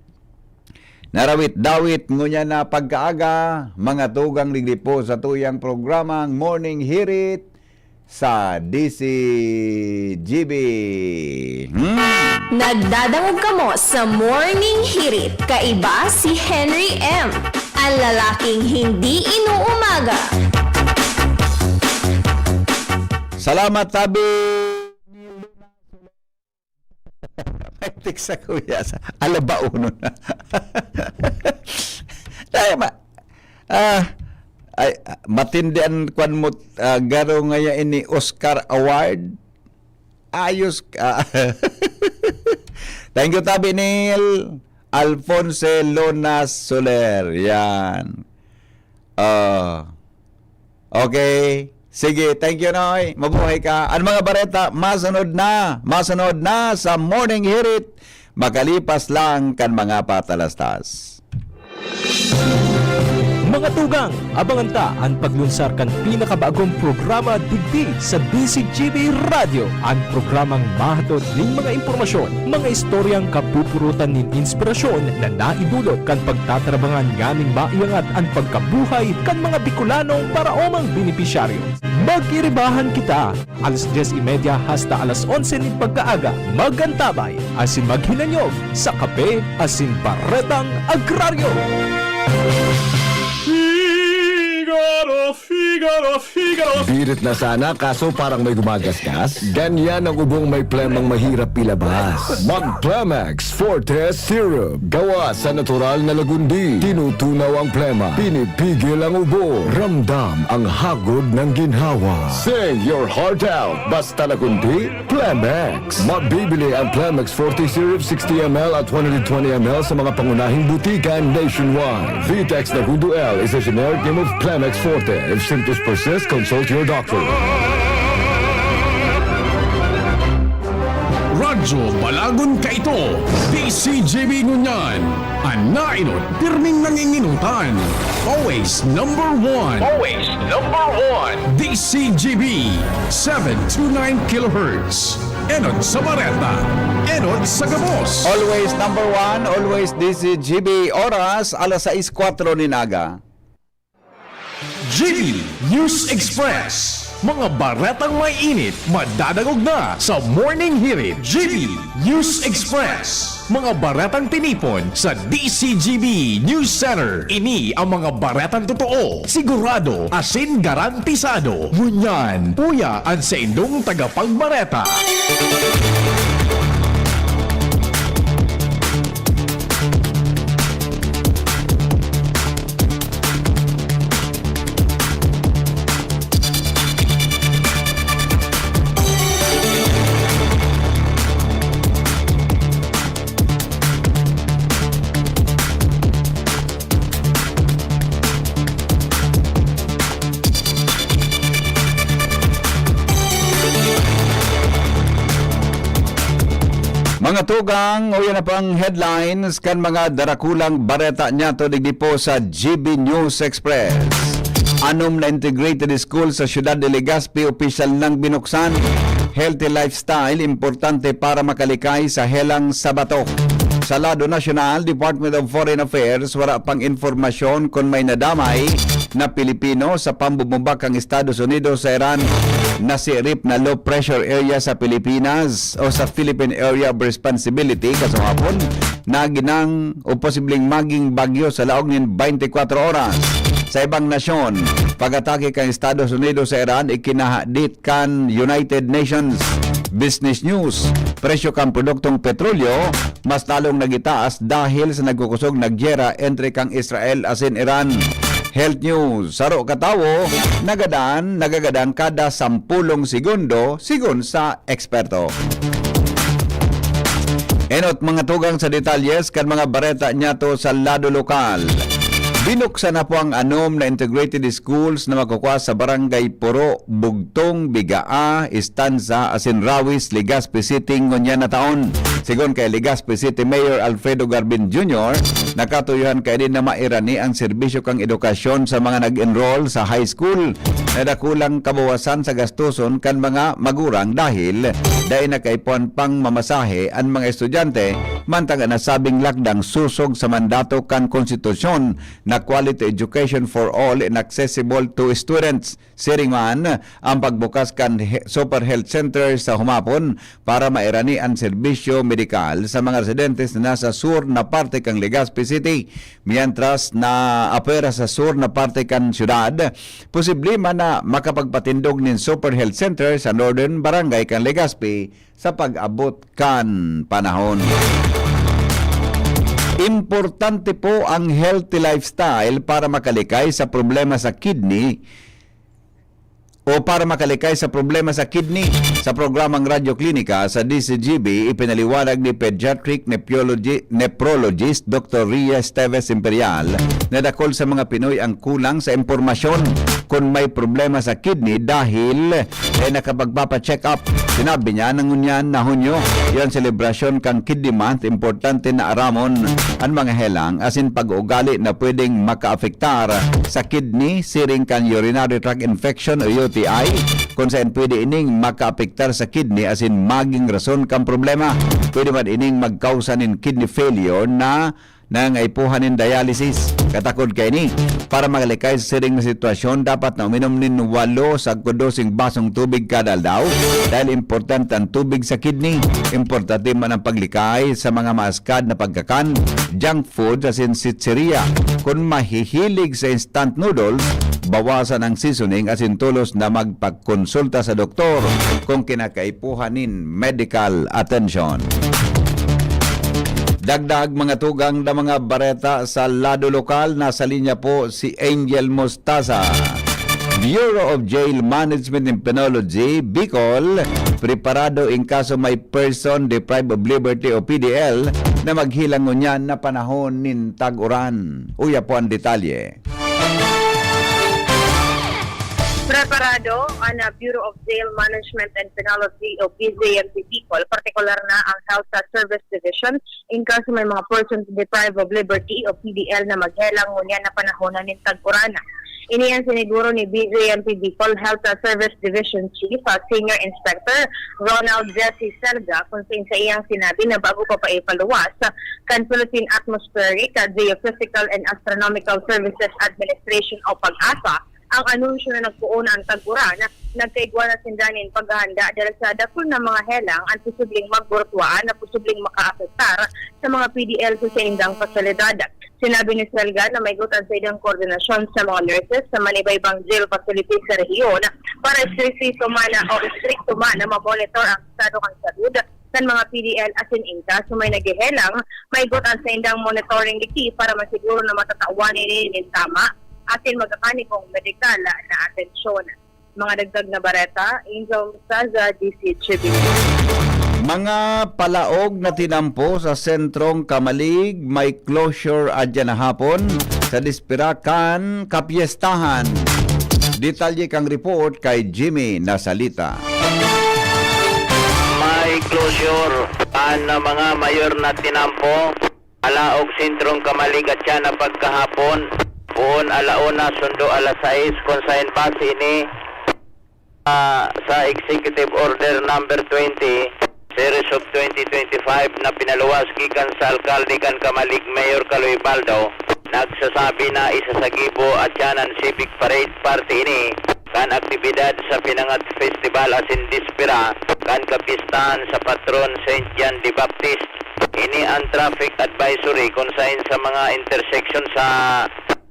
narawit-dawit ngunyan na pagkaaga, mga tugang, digdi po sa tuyang programang Morning Hirit sa D C G B. Hmm. Nagdadangog kamo sa Morning Hirit. Kaiba si Henry M, ang lalaking hindi inuumaga. Salamat, tabi. May text sa kuya sa alabaonon. Ay, ma-, ah, ay, matindi an kwan mo, ah, garo ngaya ini Oscar Award. Ayos ka. Thank you, tabi, Neil. Alfonse Luna Soler. Yan. Ah, Okay. Sige, thank you, Noy. Mabuhay ka. Ang mga bareta, masunod na. Masunod na sa Morning Hirit. Makalipas lang kan mga patalastas. Mga tugang, abangan ta an paglunsar kan pinakabagong programa digdi sa D C G B Radyo, an programang mahatod nin mga impormasyon, mga istoryang kapupurutan nin inspirasyon na naidulot kan pagtatrabangan nganing maiangat an pagkabuhay kan mga Bicolanong paraomang benepisyaryo. Mag-iribahan kita, alas dyes y media hasta alas onse nin pagkaaga. Mag-antabay asin maghinanyog sa kape asin baretang agraryo. Figaro, Figaro, Figaro. Birit na sana, kaso parang may gumagasgas. Ganyan ang ubong may plemang mahirap ilabas. Mag-Plemex Forte Syrup. Gawa sa natural na lagundi. Tinutunaw ang plema. Pinipigil ang ubo. Ramdam ang hagod ng ginhawa. Sing your heart out. Basta lagundi, Plemex. Mabibili ang Plemex forty Syrup sixty M L at one hundred twenty M L sa mga pangunahing butika nationwide. Vitex Nagundo L is a generic name of Plemex Forte. If symptoms persist, consult your doctor. Radyo Balagon kaito, D C G B ngunyan. An nainot, pirming nanginginutan. Always number one. Always number one. D C G B, seven two nine kilohertz. Enot sa bareta, enot sa gabos. Always number one, always D C G B. Oras, alas sais kwatro nin aga. G B News Express. Mga baretang may init, madadangog na sa Morning Hirit. G B News Express. Mga baretang tinipon sa D C G B News Center. Ini ang mga baretang totoo, sigurado, asin garantisado. Ngunyan, uya an saindong tagapagbareta. Mga tugang, uya na pang headlines kan mga darakulang bareta niyato digdi po sa G B News Express. Anom na integrated school sa siyudad de Legazpi opisyal nang binuksan. Healthy lifestyle, importante para makalikay sa helang sa bato. Sa lado nasyonal, Department of Foreign Affairs, wala pang impormasyon kun may nadamay na Pilipino sa pambubumba kan Estados Unidos sa Iran. Nasirip na low pressure area sa Pilipinas o sa Philippine Area of Responsibility, kasuhapon, naginang o posibleng maging bagyo sa laog nin twenty-four oras. Sa ibang nasyon, pag-atake kan Estados Unidos sa Iran, ikinahadit kan United Nations. Business News, presyo kan produktong petrolyo mas lalong nagitaas dahil sa nagkukusog na gyera entre kan Israel asin Iran. Health News, saro ka tawo nagadan, nagagadan kada sampulong segundo, sigon sa eksperto. Enot mga tugang sa detalyes kan mga bareta niyato sa lado lokal. Binuksan na po ang anom na integrated schools na magkukua sa Barangay Puro, Bugtong, Bigaa, Estanza, asin Rawis, Legazpi City ngunyan na taon. Sigon kay Legazpi City Mayor Alfredo Garbin Junior, nakatuyuhan kaini na mairani ang serbisyo kan edukasyon sa mga nag-enroll sa high school. Nadakulang kabawasan sa gastoson kan mga magurang dahil dai na kaipuhan pang mamasahe an mga estudyante, mantang an nasabing lakdang sosog sa mandato kan konstitusyon na quality education for all and accessible to students. Siring man, ang pagbukas kan he-, Super Health Center sa humapon para mairani an serbisyo medikal sa mga residentes na nasa sur na parte kan Legazpi City, mientras na apwera sa sur na parte kan syudad, posible man na makapagpatindog nin Super Health Center sa Northern Barangay kan Legazpi sa pag-abot kan panahon. Importante po ang healthy lifestyle para makalikay sa problema sa kidney o para makalikay sa problema sa kidney. Sa programang Radyo Klinika sa D C G B, ipinaliwanag ni Pediatric Nephrology-, Nephrologist Doctor Ria Esteves Imperial na dakul sa mga Pinoy ang kulang sa impormasyon kun may problema sa kidney dahil, eh, nakapagpapa-check up. Sinabi niya na ngunyan na Hunyo, yan selebrasyon kan Kidney Month, importante na aramon an mga helang asin pag-uugali na pwedeng makaapektar sa kidney siring kan urinary tract infection o U T I, kun saen pwede ining makaapektar sa kidney asin magin rason kan problema. Pwede man ining magkausa nin kidney failure na nangangaipuhan nin dialysis. Katakod kaini, para makalikay sa siring na sitwasyon, dapat na uminom nin walo sagkod doseng basong tubig kada aldaw, dahil importante an tubig sa kidney. Importante man ang paglikay sa mga maaskad na pagkakan, junk food asin chichirya. Kun mahihilig sa instant noodles, bawasan ang seasoning asin tolos na magpakonsulta sa doktor kung kinakaipuhan nin medical attention. Dagdag mga tugang na mga bareta sa lado lokal, nasa linya po si Angel Mostaza. Bureau of Jail Management and Penology, Bicol, preparado in kaso may person deprived of liberty o P D L na maghelang ngunyan na panahon nin tag-uran. Uya po ang detalye. Preparado an, ah, Bureau of Jail Management and Penology o B J M P Bicol, partikular na ang Health Service Division, in kaso may mga persons deprived of liberty o P D L na maghelang ngunyan na panahon nin tag-uran. Ini an siniguro ni B J M P Bicol Health Service Division Chief, ah, Senior Inspector Ronald Jesse Serga, kun sa iyang sinabi na bago pa paipaluwas kan Philippine Atmospheric, ah, Geophysical and Astronomical Services Administration o PAGASA ang anunsyo na nagpoon na ang tag-uran, nagkaigwa na sinda nin paghahanda dahil sa dakul na mga helang ang posibleng magburutwaan na posibleng makaapektar sa mga P D L sa saindang pasalidad. Sinabi ni Serga na may gutan sa idang koordinasyon sa mga nurses sa manibaybang jail facilities sa rehiyon para estrikto man o estrikto man na mamonitor ang estado kan salud kan mga P D L asin in kaso may naghehelang, may gutan sa indang monitoring liki para masiguro na matatawan ini nin tama asin magkakanigong medikal na atensyon. Mga dagdag na bareta, Angel Mustaza, D C H B. Mga palaog na tinampo sa sentrong Kamalig, may closure adya na hapon sa dispira kan kapyestahan. Detalye kang report kay Jimmy Nasalita. May closure an mga mayor na tinampo Alaog Sentrong Kamalig at siya na pagkahapon, poon alauna sundo alas sais, kun saen base ini ah, sa Executive Order Number twenty, Series of twenty twenty-five na pinaluwas gikan sa alkalde kan Kamalig Mayor Kaloy Baldo, nagsasabi na isa sa gibo at siya nan Civic Parade parte ini kan aktibidad sa Pinangat Festival asin dispira kan kapistahan sa patron Saint John the Baptist. Ini an traffic advisory kun saen sa mga intersection sa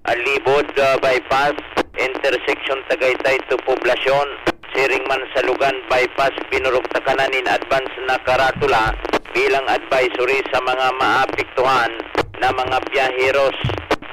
Alibod ah, Bypass, intersection Tagaytay to Poblacion, siring man sa Lugan Bypass, binuruktakan na nin advance na karatula bilang advisory sa mga maapektuhan na mga biyaheros.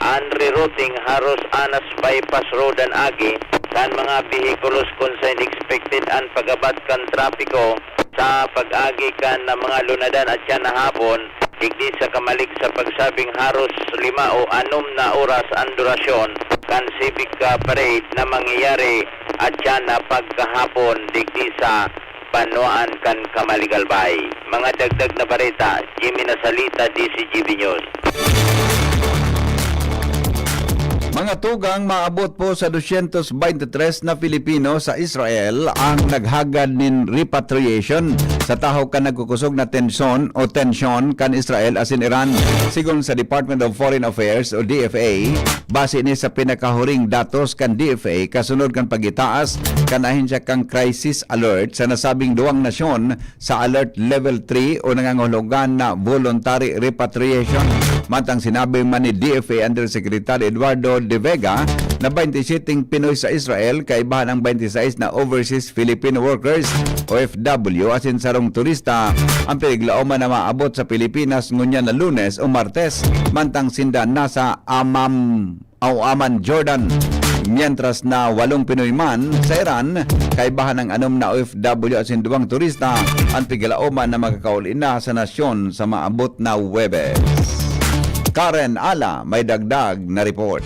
An rerouting haros Anas Bypass Road an agi kan mga behikulos kun saen expected an pagabat kan trapiko sa pag-agi kan mga lunadan at siya na hapon, digdi sa kamalig sa pagsabing haros lima o anom na oras an durasyon kan Civic ah, Parade na mangyayari at siya na pagkahapon digdi sa banwaan kan Kamaligalbay. Mga dagdag na bareta, Jimmy Nasalita, D C G B News. Mga tugang, maabot po sa dosyentos beintitres na Pilipino sa Israel ang naghagad nin repatriation sa tahaw kan nagkukusog na tensyon o tensyon kan Israel asin Iran. Sigon sa Department of Foreign Affairs o D F A, base ini sa pinakahuring datos kan D F A kasunod kan pagitaas kan ahensya kan crisis alert sa nasabing duwang nasyon sa Alert Level three o nangangahulugan na voluntary repatriation. Mantang sinabi man ni D F A Undersecretary Eduardo De Vega na baynte siyete Pinoy sa Israel, kaibahan ang baynte sais na overseas Filipino workers, O F W, asin sarong turista ang pinaglaoman na maabot sa Pilipinas ngunyan na Lunes o Martes, mantang sinda nasa Amam o Amman, Jordan. Mientras na walong Pinoy man sa Iran, kaibahan ang anom na O F W asin duwang turista ang piglaoman na makakauli na sa nasyon sa maabot na Huwebes. Karen Ala may dagdag na report.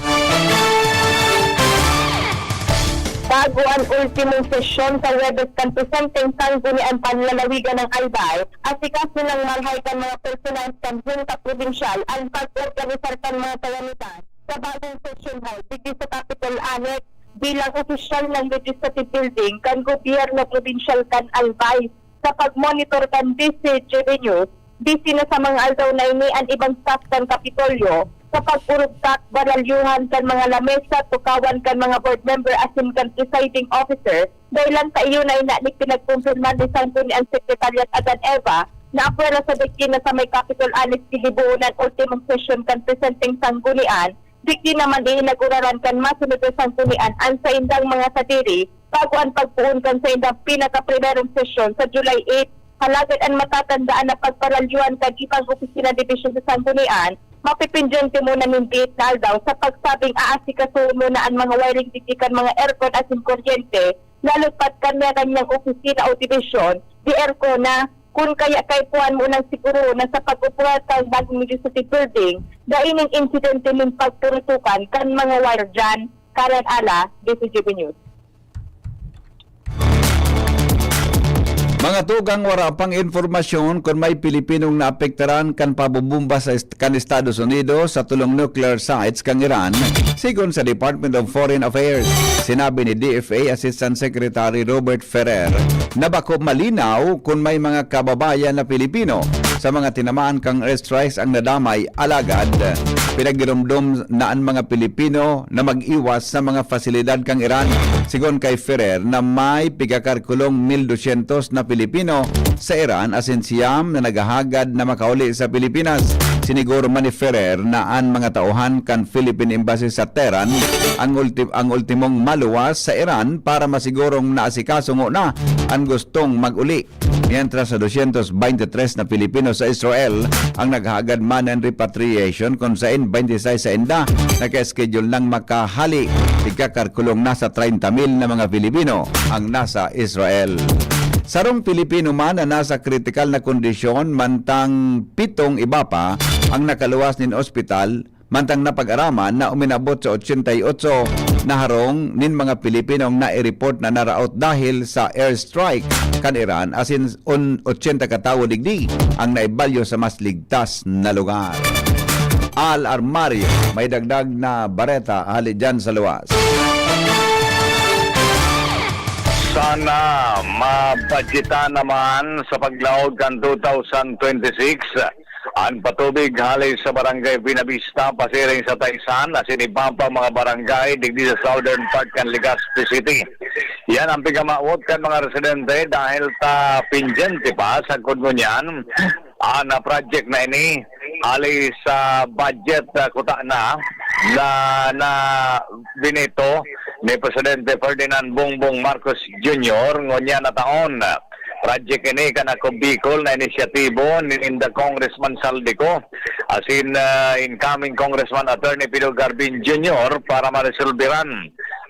Bago an ultimong sesyon sa Huwebes kan presenteng Sangguniang Panlalawigan ng Albay, asikaso nang malhay kan mga personahe kan Hunta Probinsyal an pag-organisar kan mga kayamitan sa bagong session hall digdi sa Capitol Annex bilang opisyal na legislative building kan gobyerno probinsyal kan Albay. Sa pagmonitor kan D C G B News, busy na sa mga aldaw na ini an ibang staff kan Kapitolyo sa pag-urugtak, baralyuhan kan mga lamesa, tukawan kan mga board member asin kan presiding officer. Dai lang ta iyo na ini pinagkumpirma ni Sangguniang Secretariat Adan Eva na apwera sa dagki na sa may Capitol Annex gigibohon an ultimong sesyon kan presenteng Sanggunian. Digdi naman iinaguraran kan masunod na Sanggunian an saindang mga sadiri bago an pagpoon kan saindang pinakaprimerong sesyon sa July eight. Halagad an matatandaan na pagparalyuhan kan ibang opisina dibisyon sa Sanggunian, mapipindyente muna nin diit na aldaw sa pagsabing aasikasuhon muna an mga wiring digdi kan mga aircon asin kuryente, lalo pat kan mga kanyang opisina o dibisyon, di aircon na, kun kaya kaipuhan mo nang siguro na sa pag-upwar kan bagong legislative building, dai nin insidente nin pagpurutukan kan mga wire dyan. Karen Ala, D C G B News. Mga tugang, wara pang impormasyon kun may Pilipinong naapektaran kan pabobomba sa est-, kan Estados Unidos sa tulong nuclear sites kan Iran, sigon sa Department of Foreign Affairs. Sinabi ni D F A Assistant Secretary Robert Ferrer na bako malinaw kun may mga kababayan na Pilipino sa mga tinamaan kan airstrikes ang nadamay, alagad pinagiromdom na an mga Pilipino na mag-iwas sa mga pasilidad kan Iran. Sigon kay Ferrer na may pigakarkulong mil dosyentos na Pilipino sa Iran asin siyam na naghahagad na makauli sa Pilipinas. Siniguro man ni Ferrer na an mga tauhan kan Philippine Embassy sa Tehran ang ulti-, ang ultimong maluwas sa Iran para masigurong naasikaso ngona an gustong mag-uli. Mientras sa dosyentos bente tres na Pilipino sa Israel ang naghagad man nin repatriation, kun sain bente sais sa inda naka-schedule nang makahali. Igkakarkulong nasa treinta mil na mga Pilipino ang nasa Israel. Sarong Pilipino man na nasa kritikal na kondisyon, mantang pitong iba pa ang nakaluwas nin ospital, mantang napag-araman na uminabot sa ochenta y ocho na harong nin mga Pilipinong naireport na naraot dahil sa airstrike kan Iran, asin un ochenta ka tawo digdi ang naibalyo sa mas ligtas na lugar. Al Armario, may dagdag na bareta hali dyan sa luwas. Sana mabadyetan naman sa paglaog kan two thousand twenty-six an patubig hali sa Barangay Buenavista, pasiring sa Taisan, asin iba pang mga barangay digdi sa southern part kan Legazpi City. Yan ang pigamawot kan mga residente dahil ta pendyente pa sagkod ngunyan an, ah, project na ini hali sa budget, ah, kuta na, na, na bineto ni Presidente Ferdinand Bongbong Marcos Junior ngunyan na taon. Project ini kan Ako Bicol na inisyatibo ni ninda Congressman Zaldy Co, asin, ah, incoming Congressman Attorney Pido Garbin Junior para maresolberan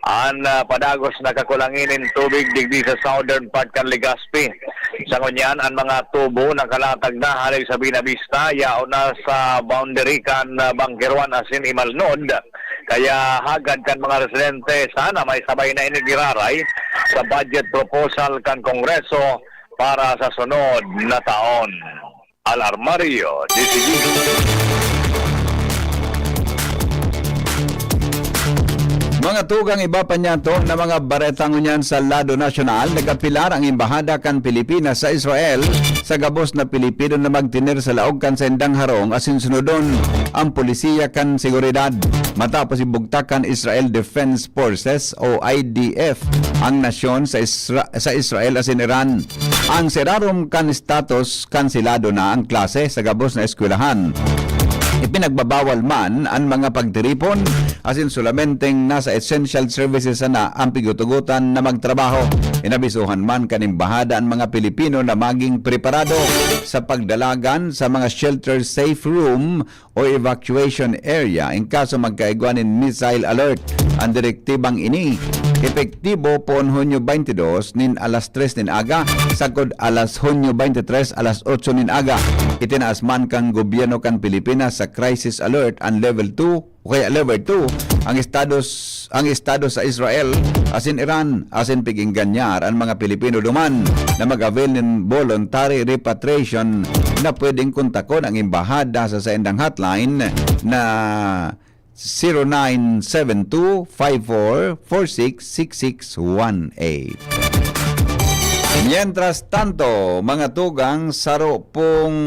an, ah, padagos na kakulangi nin tubig digdi sa southern part kan Legazpi. Sa ngunyan, an mga tubo nakalatag na hali sa Buenavista, yaon na sa boundary kan, ah, Bangkeruan asin Imalnod. Kaya hagad kan mga residente, sana may sabay na ini giraray sa budget proposal kan Kongreso para sa sunod na taon. Al Armario, D C G. Mga tugang, iba pa niyato na mga bareta ngunyan sa lado nasyonal. Nagapilar ang Embahada kan Pilipinas sa Israel sa gabos na Pilipino na magtener sa laog kan saindang harong asin sunodon ang polisiya kan seguridad. Matapos ibugtak kan Israel Defense Forces o I D F ang nasyon sa Isra-, sa Israel asin Iran. Ang serarom kan status, kanselado na ang klase sa gabos na eskwelahan. Ipinagbabawal man an mga pagtiripon, asin solamenteng nasa essential services sana ang pighutugotan na magtrabaho. Inabisohan man kan embahada an mga Pilipino na maging preparado sa pagdalagan sa mga shelter safe room o evacuation area in kaso magkaigwa nin missile alert. An direktibang ini, epektibo poon Hunyo twenty-two nin alas tres nin aga, sagkod alas Hunyo twenty-three alas otso nin aga. Itinaas man kan gobyerno kan Pilipinas sa crisis alert an level two o kaya level two ang estados, ang estado sa Israel asin Iran, asin pig-engganyar an mga Pilipino duman na mag-avail nin voluntary repatriation na pwedeng kontakon ang embahada sa saindang hotline na zero nine seven two five four four six six six one eight. Mientras tanto, mga tugang, saro pong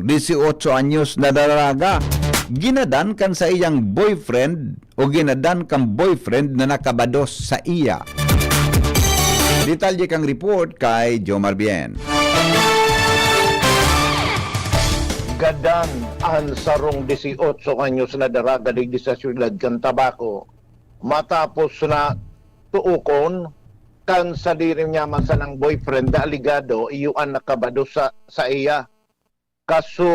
dieciocho anyos na daraga, ginadan kan saiyang boyfriend o ginadan kan boyfriend na nakabados sa iya. Detalye kang report kay Jomar Bien. Gadan an sarong dieciocho anyos na daraga digdi sa siyudad kan Tabaco matapos na tuokon kan sadiri niya man sanang boyfriend na alegado iyo an nakabado sa, sa iya. Kaso,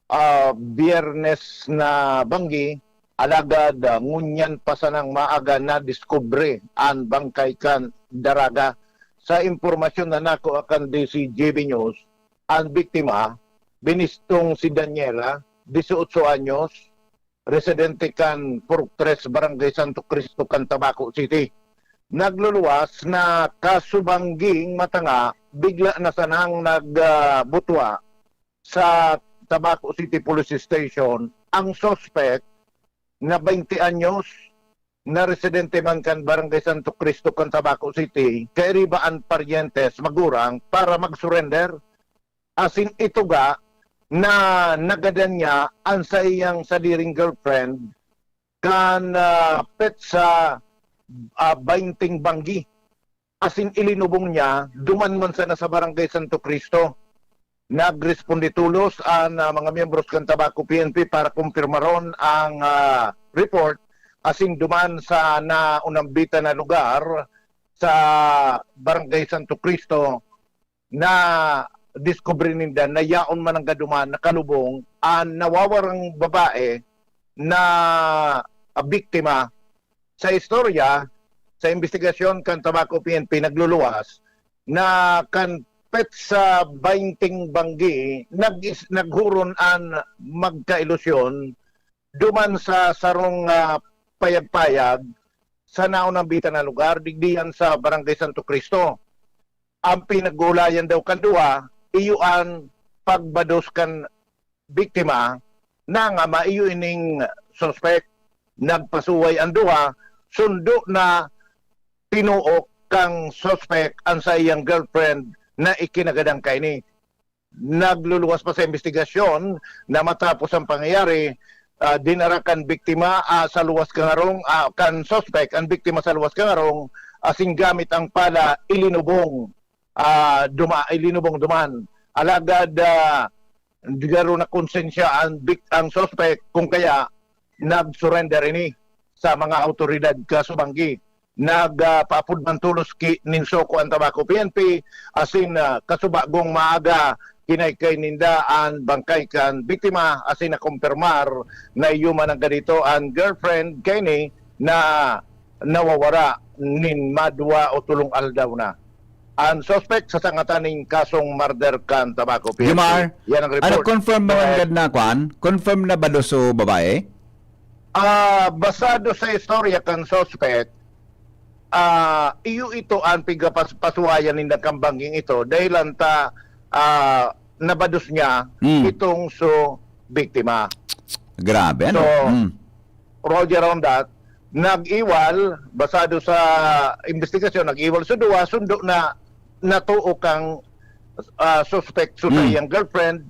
ah, Biyernes na banggi, alagad, ah, ngunyan pa sanang maaga nadiskubre an bangkay kan daraga. Sa impormasyon na nakuha kan D C G B News, ang biktima, binistong si Daniela, dieciocho anyos, residente kan Purok Tres, Barangay Santo Cristo kan Tabaco City. Nagluluwas na kasubangging matanga, bigla na sanang nagbutwa sa Tabaco City Police Station ang suspect na twenty anyos na residente man kan Barangay Santo Cristo kan Tabaco City, kairiba an paryentes, magurang para mag-surrender. Asin ituga na nagadan niya an saiyang sadiring girlfriend kan, ah, petsa, ah, baynting banggi. Asin ilinubong niya, duman man sana sa Barangay Santo Cristo. Nagresponde tolos an, ah, mga miyembros kan Tabaco P N P para kumpirmaron ang, ah, report, asin duman sa naunambitan na lugar sa Barangay Santo Cristo, nadiskubre ninda na yaon man nanggad duman nakalubong an nawawarang babae na biktima. Sa istorya, sa imbestigasyon kan Tabaco P N P nagluluwas na kan petsa baynting banggi, nag-is-, naghuron an magkailusyon duman sa sarong, ah, payag-payag sa naunambitan na lugar, digdi yan sa Barangay Santo Cristo. Ang pinag-uulayan daw kan duwa, iyo an pagbados kan biktima, na nga maiyo ining suspek. Nagpasuway ang duwa, sundo na tinuok kan suspek an saiyang girlfriend na ikinagadan kaini. Nagluluwas pa sa imbestigasyon na matapos ang pangyayari, ah, dinara kan biktima, ah, sa luwas kan harong, ah, kan suspek, ang biktima sa luwas kan harong, asin gamit ang pala, ilinubong, ah, duma-, ilinubong duman. Alagad, ah, garo na konsensya ang bik-, ang suspek, kung kaya nag-surrender ini sa mga awtoridad kasubanggi. Nag, ah, paapod man tolos ki nin SOCO ang Tabaco P N P, asin, ah, kasubagong maaga, kinaykay ninda an bangkay kan biktima, asin nakumpirmar na iyo man ang ganito an girlfriend kaini na nawawara nin madwa o tolong aldaw na. Ang suspek sa sangatan nin kasong murder kan Tabaco P N P. Jomar, Yan ang ano, report. confirm mo Go ahead. Nanggad na kwan? Confirm na ba do so babae? Ah, basado sa istorya kan suspect, ah, iyo ito ang pigapasuwayan ninda kan bangging ito, dahilan ta, ah, nabados niya Mm. itong so biktima. Grabe, ano? So, Mm. Roger on that, nag-iwal, basado sa investigasyon, nag-iwal so duwa, sundo na natuo kang, ah, suspect so sa Mm. iyang girlfriend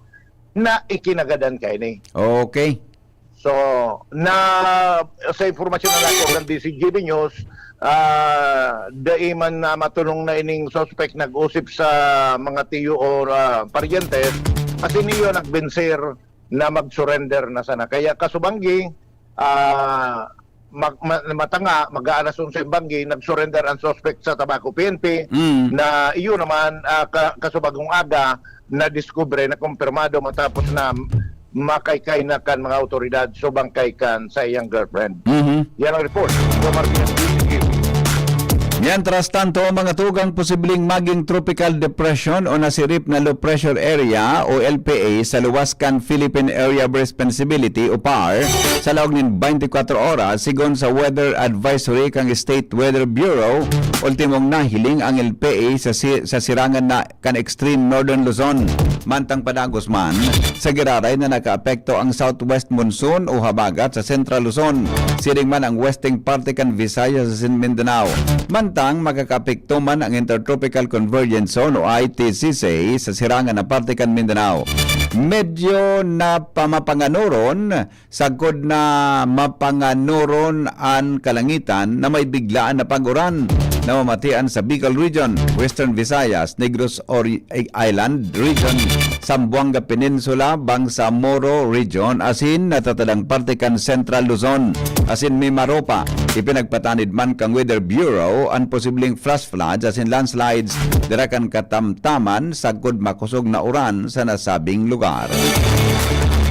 na ikinagadan kaini. Okay. So, na sa impormasyon na nakuha ng D C G B News, ah, dai man na matulong na ining suspect nag-usip sa mga tiyo o, ah, paryentes, kasi niyo nagbinsir na mag-surrender na sana. Kaya kasubanggi, ah, mag-, ma-, matanga, mag-aalas onse ang banggi, nag-surrender ang suspect sa Tabaco P N P, Mm. na iyo naman, ah, ka-, kasubagong aga, nadiskubre, nakumpirmado matapos na makaykay na kan mga awtoridad so bangkay kan sa iyang girlfriend. Mhm. Yan ang report. Jomar P N P. Mientras tanto, mga tugang posibleng maging tropical depression o nasirip na low pressure area o L P A sa luwas kan Philippine Area of Responsibility o PAR sa laog nin twenty-four oras, sigon sa weather advisory kan State Weather Bureau. Ultimong nahiling ang L P A sa si-, sa sirangan na kan extreme northern Luzon. Mantang padagos man, sa giraray na nakaapekto ang southwest monsoon o habagat sa Central Luzon, siring man ang western parte kan Visayas asin Mindanao. Mantang makakaapekto man ang Intertropical Convergence Zone o I T C C sa sirangan na parte kan Mindanao. Medyo napamapanganoron sagkod na mapanganoron an kalangitan na may biglaan na pag-uran na mamatian sa Bicol Region, Western Visayas, Negros Ori-, Island Region, Zamboanga Peninsula, Bangsamoro Region, asin natatadang parte kan Central Luzon, asin Mimaropa. Ipinagpatanid man kan Weather Bureau an posibleng flash floods asin landslides dira kan katamtaman sagkod makosog na uran sa nasabing lugar.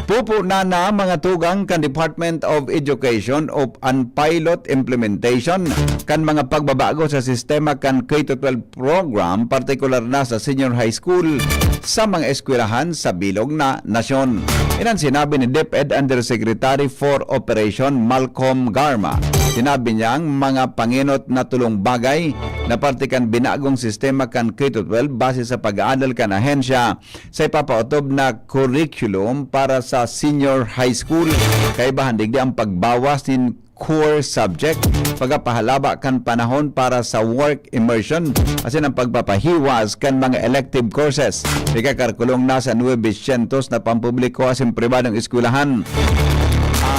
Pupo na na mga tugang kan Department of Education o an pilot implementation kan mga pagbabago sa sistema kan K to twelve program, partikular na sa senior high school, sa mga eskwelahan sa bilog na nasyon. Iyan sinabi ni DepEd Undersecretary for Operation Malcolm Garma. Sinabi niyang mga pangenot na tulong bagay na parte kan binagong sistema kan K to twelve base sa pag-aadal kan ahensya sa ipapaotob na curriculum para sa senior high school. Kaibahan digdi ang pagbawas nin core subject, pagpapahalaba kan panahon para sa work immersion, asin ang pagpapahiwas kan mga elective courses. Ikakarkulong na sa nuebe syentos na pampubliko asin pribadong eskwelahan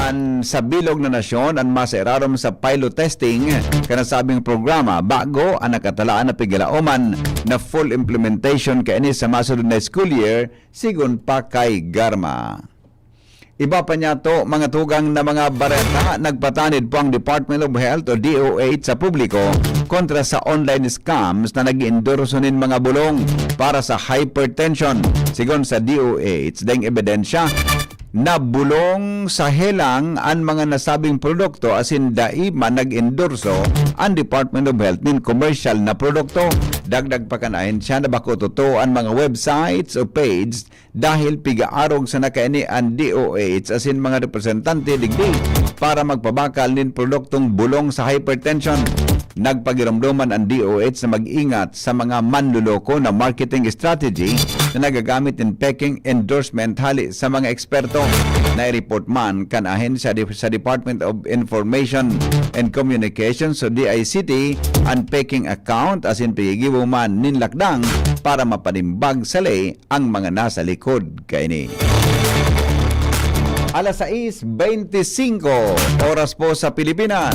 an sa bilog na nasyon an masairarom sa pilot testing kan nasabing programa, bago ang nakatalaan na pighalaoman na full implementation kaini sa masunod na school year, sigon pa kay Garma. Iba pa niyato, mga tugang na mga bareta, nagpatanid po ang Department of Health o D O H sa publiko kontra sa online scams na nag-iendorso nin mga bulong para sa hypertension. Sigon sa D O H, daing ebidensya na bulong sa helang an mga nasabing produkto asin dai man nag-endorso an Department of Health nin komersyal na produkto. Dagdag pa kan ahensya na bako totoo an mga websites o page dahil pigaarog sana kaini an D O H asin mga representante digdi para magpabakal nin produktong bulong sa hypertension. Nagpagiromdoman an D O H na mag-ingat sa mga manloloko na marketing strategy na nagagamit nin peking endorsement hali sa mga eksperto. Nai-report man kan ahensya di-, sa Department of Information and Communications o D I C T an peking account asin pigigibo man nin lakdang para mapanimbag sa ley ang mga nasa likod kaini. Alas sais beintisinko, oras po sa Pilipinas.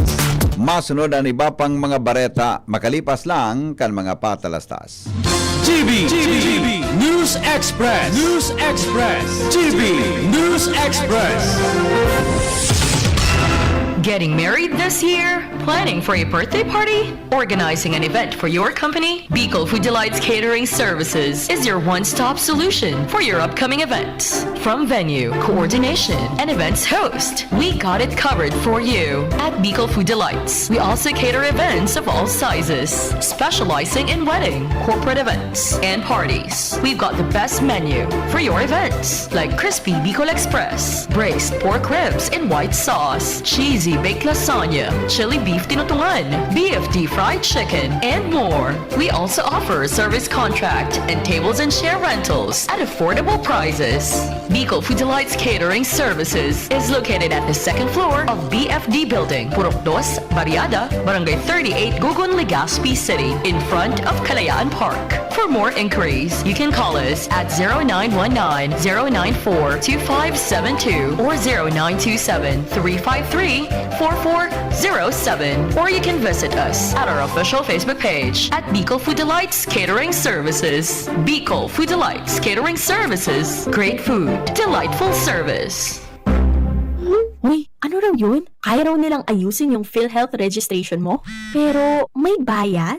Masunod ang iba pang mga bareta makalipas lang kan mga patalastas. G B, G B, News Express, News Express, G B News Express. Getting married this year? Planning for a birthday party? Organizing an event for your company? Bicol Food Delights Catering Services is your one-stop solution for your upcoming events. From venue, coordination, and events host, we got it covered for you at Bicol Food Delights. We also cater events of all sizes, specializing in wedding, corporate events, and parties. We've got the best menu for your events, like crispy Bicol Express, braised pork ribs in white sauce, cheesy baked lasagna, chili beef tinutungan, B F D fried chicken, and more. We also offer service contract and tables and chair rentals at affordable prices. Bicol Food Delights Catering Services is located at the second floor of B F D Building, Purok Dos, Barriada, Barangay thirty-eight, Gogon, Legazpi City, in front of Kalayaan Park. For more inquiries, you can call us at zero nine one nine, zero nine four, two five seven two or zero nine two seven, three five three, four four zero seven, or you can visit us at our official Facebook page at Bicol Food Delights Catering Services. Bicol Food Delights Catering Services. Great food, delightful service. Uy, ano raw yun? Kaya raw nilang ayusin yung PhilHealth registration mo? Pero may bayad?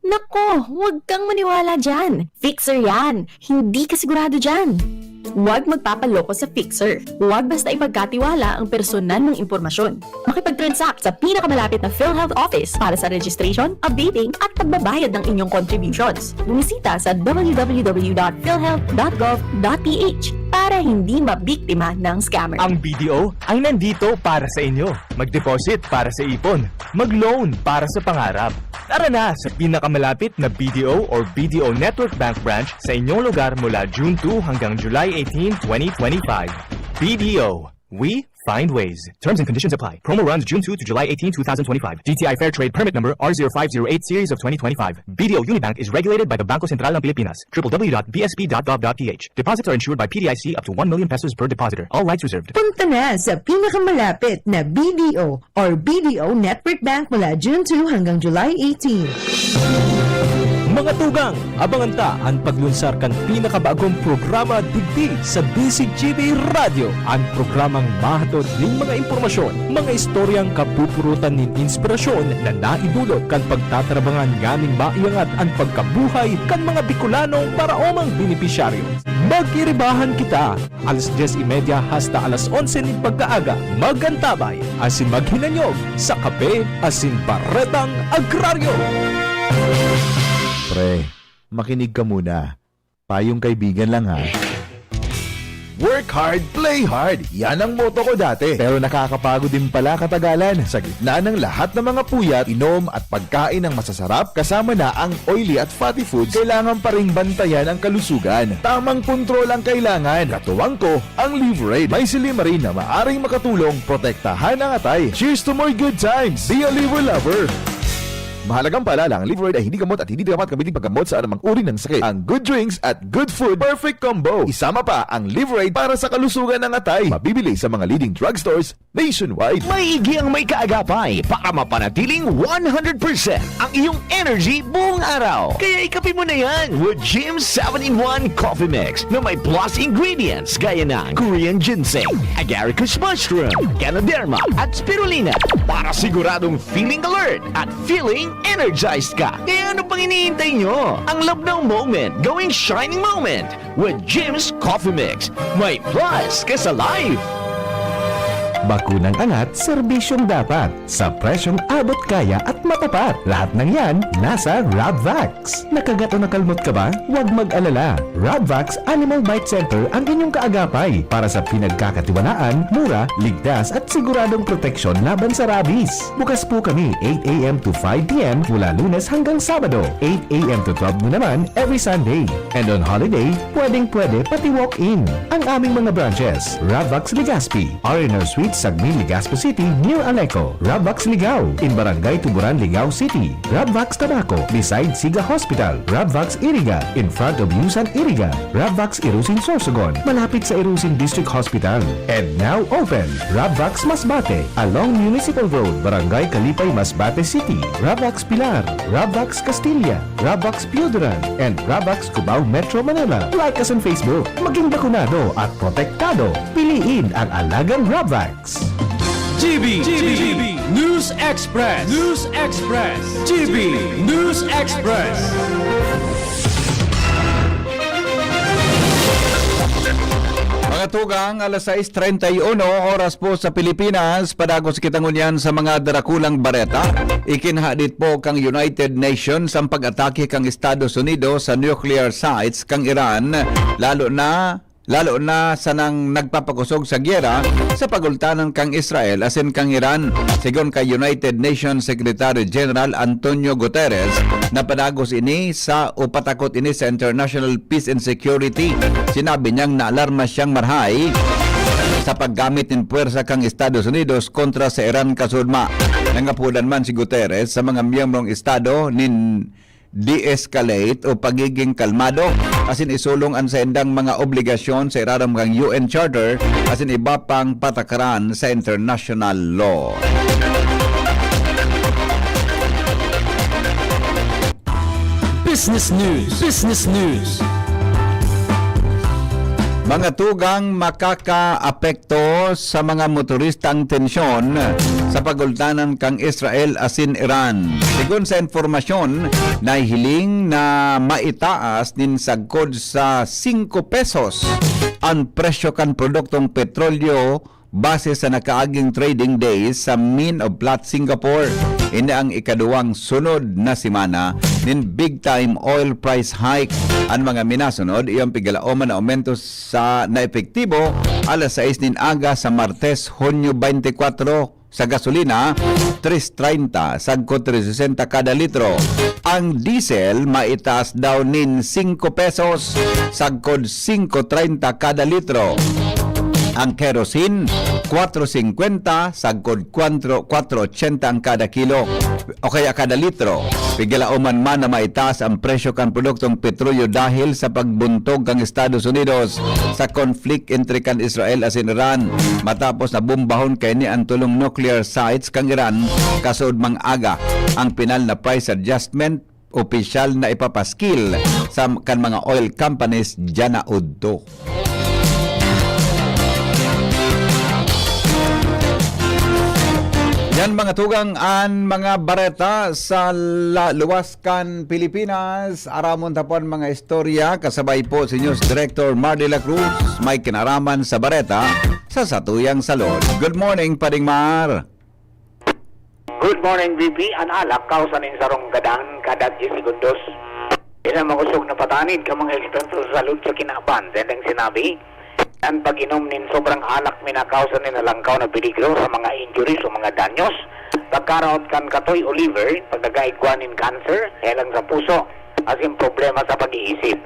Nako, huwag kang maniwala dyan. Fixer yan. Hindi ka sigurado dyan. Huwag magpapaloko sa fixer. Huwag basta ipagkatiwala ang personal mong impormasyon. Makipag-transact sa pinakamalapit na PhilHealth office para sa registration, updating, at pagbabayad ng inyong contributions. Bumisita sa w w w dot philhealth dot gov dot p h para hindi mabiktima ng scammer. Ang B D O ay nandito para sa inyo. Mag-deposit para sa ipon. Mag-loan para sa pangarap. Tara na sa pinakamalapit na B D O or B D O Network Bank branch sa inyong lugar mula June two hanggang July eighteen, twenty twenty-five. B D O, we find ways. Terms and conditions apply. Promo runs June two to July eighteen, two thousand twenty-five. D T I Fair Trade Permit Number R zero five zero eight Series of twenty twenty-five. B D O Unibank is regulated by the Bangko Sentral ng Pilipinas. W W W dot b s p dot gov dot p h. Deposits are insured by P D I C up to one million pesos per depositor. All rights reserved. Punta na sa pinakamalapit na B D O or B D O Network Bank mula June two hanggang July eighteen. Mga tugang, abangan ta an paglunsar kan pinakabagong programa digdi sa D Z G B Radyo, an programang mahatod nin mga impormasyon, mga istoryang kapupurutan nin inspirasyon na naidulot kan pagtatarabangan nganing maiangat an pagkabuhay kan mga Bicolanong paraomang benepisyaryo. Mag-iribahan kita, alas dyes y media hasta alas onse nin pagkaaga. Mag-antabay asin maghinanyog sa Kape asin Baretang Agraryo. Pre, makinig ka muna. Payong kaibigan lang, ha. Work hard, play hard. Yan ang motto ko dati. Pero nakakapagod din pala katagalan. Sa gitna ng lahat ng mga puyat, inom at pagkain ng masasarap, kasama na ang oily at fatty foods, kailangan pa ring bantayan ang kalusugan. Tamang kontrol ang kailangan. Katuwang ko, ang Liverade. May silymarin na maaring makatulong protektahan ang atay. Cheers to more good times! Be a Liver Lover! Mahalagang paalala, ang Liverade ay hindi gamot at hindi dapat gamitin paggamot sa anumang uri ng sakit. Ang good drinks at good food, perfect combo. Isama pa ang Liverade para sa kalusugan ng atay. Mabibili sa mga leading drugstores nationwide. Maigi ang may kaagapay para mapanatiling one hundred percent ang iyong energy buong araw. Kaya ikape mo na yan with Jim seven-in-one Coffee Mix na may plus ingredients gaya ng Korean ginseng, agaricus mushroom, ganoderma, at spirulina para siguradong feeling alert at feeling energized ka. Kaya ano pang hinihintay nyo? Ang labnaw moment, gawing shining moment with Jim's Coffee Mix. May plus ka sa life! Bakunang angat, serbisyong dapat, sa presyong abot kaya at matapat. Lahat ng yan, nasa Rabvax. Nakagat o nakalmot ka ba? Huwag mag-alala. Rabvax Animal Bite Center ang inyong kaagapay para sa pinagkakatiwalaan, mura, ligtas at siguradong proteksyon laban sa rabies. Bukas po kami eight a m to five p m mula Lunes hanggang Sabado, eight a m to twelve noon naman every Sunday. And on holiday, pwedeng-pwede pati walk-in. Ang aming mga branches, Rabvax Legazpi, R and R Suite, Sagmin, Legazpi City, near Aleco, Rabvax Ligao, in Barangay Tuburan, Ligao City, Rabvax Tabaco, beside Siga Hospital, Rabvax Iriga, in front of Yusan Iriga, Rabvax Irusin Sorsogon, malapit sa Irusin District Hospital. And now open, Rabvax Masbate, along Municipal Road, Barangay Kalipay, Masbate City, Rabvax Pilar, Rabvax Castilla, Rabvax Pioduran, and Rabvax Cubao, Metro Manila. Like us on Facebook. Maging bakunado at protektado. Piliin ang alagang Rabvax. G B, G B, News Express, News Express, G B News Express. Mga tugang, alas sais treinta y uno, oras po sa Pilipinas. Padagos kita ngunyan sa mga darakulang bareta. Ikinhadit po kang United Nations ang pag-atake kang Estados Unidos sa nuclear sites kang Iran, lalo na, lalo na sa nang nagpapakosog sa giyera sa pagultanan kang Israel asin kang Iran. Sigon kay United Nations Secretary General Antonio Guterres, napadagos ini sa, o patakot ini sa international peace and security. Sinabi niyang naalarma siyang marhay sa paggamit nin puwersa kang Estados Unidos kontra sa Iran kasudma. Nangapodan man si Guterres sa mga miyembrong estado nin de-escalate o pagiging kalmado, asin isulong an saindang mga obligasyon sa irarom kan U N Charter asin iba pang patakaran sa international law. Business News. Business News. Mga tugang makakaapekto sa mga motorista ang tensyon sa pagultanan kan Israel asin Iran. Segun sa impormasyon, nahihiling na maitaas nin sagkod sa singko pesos an presyo kan produktong petrolyo base sa nakaaging trading days sa Min of Platts Singapore. Ini ang ikaduwang sunod na semana nin big time oil price hike. An mga minasunod, iyo an pigalaoman na aumento sa naepektibo alas sais nin aga sa Martes, Hunyo twenty-four, sa gasolina, tres treinta sagkod tres sesenta kada litro. Ang diesel maitaas daw nin singko pesos sagkod singko treinta kada litro. Ang kerosene, kwatro singkwenta sagkod kwatro, kwatro ochenta ang kada kilo o kaya kada litro. Pigalaoman man na maitaas ang presyo kan produktong petrolyo dahil sa pagbuntog kan Estados Unidos sa conflict entre kan Israel asin Iran, matapos na bombahon kaini an tulong nuclear sites kan Iran kasuodmang aga. Ang pinal na price adjustment opisyal na ipapaskil sa kan mga oil companies diyan na udto. Yan, mga tugang, an mga bareta sa la-, luwas kan Pilipinas. Aramon ta po an mga istorya kasabay po si News Director Mar de la Cruz, may kinaraman sa bareta sa satuyang salon. Good morning, Pading Mar. Good morning, V P. An alak, kausa nin sarong gadan kada diyes segundos. Ilang makosog na patanid kan mga eksperto sa salud sa kinaban, sa indang sinabi, an pag-inom nin sobrang alak minakausa nin halangkaw na peligro sa mga injuries o mga danyos, pagkaraot kan katoy o liver, pagkakaigwa nin cancer, helang sa puso, asin problema sa pag-iisip.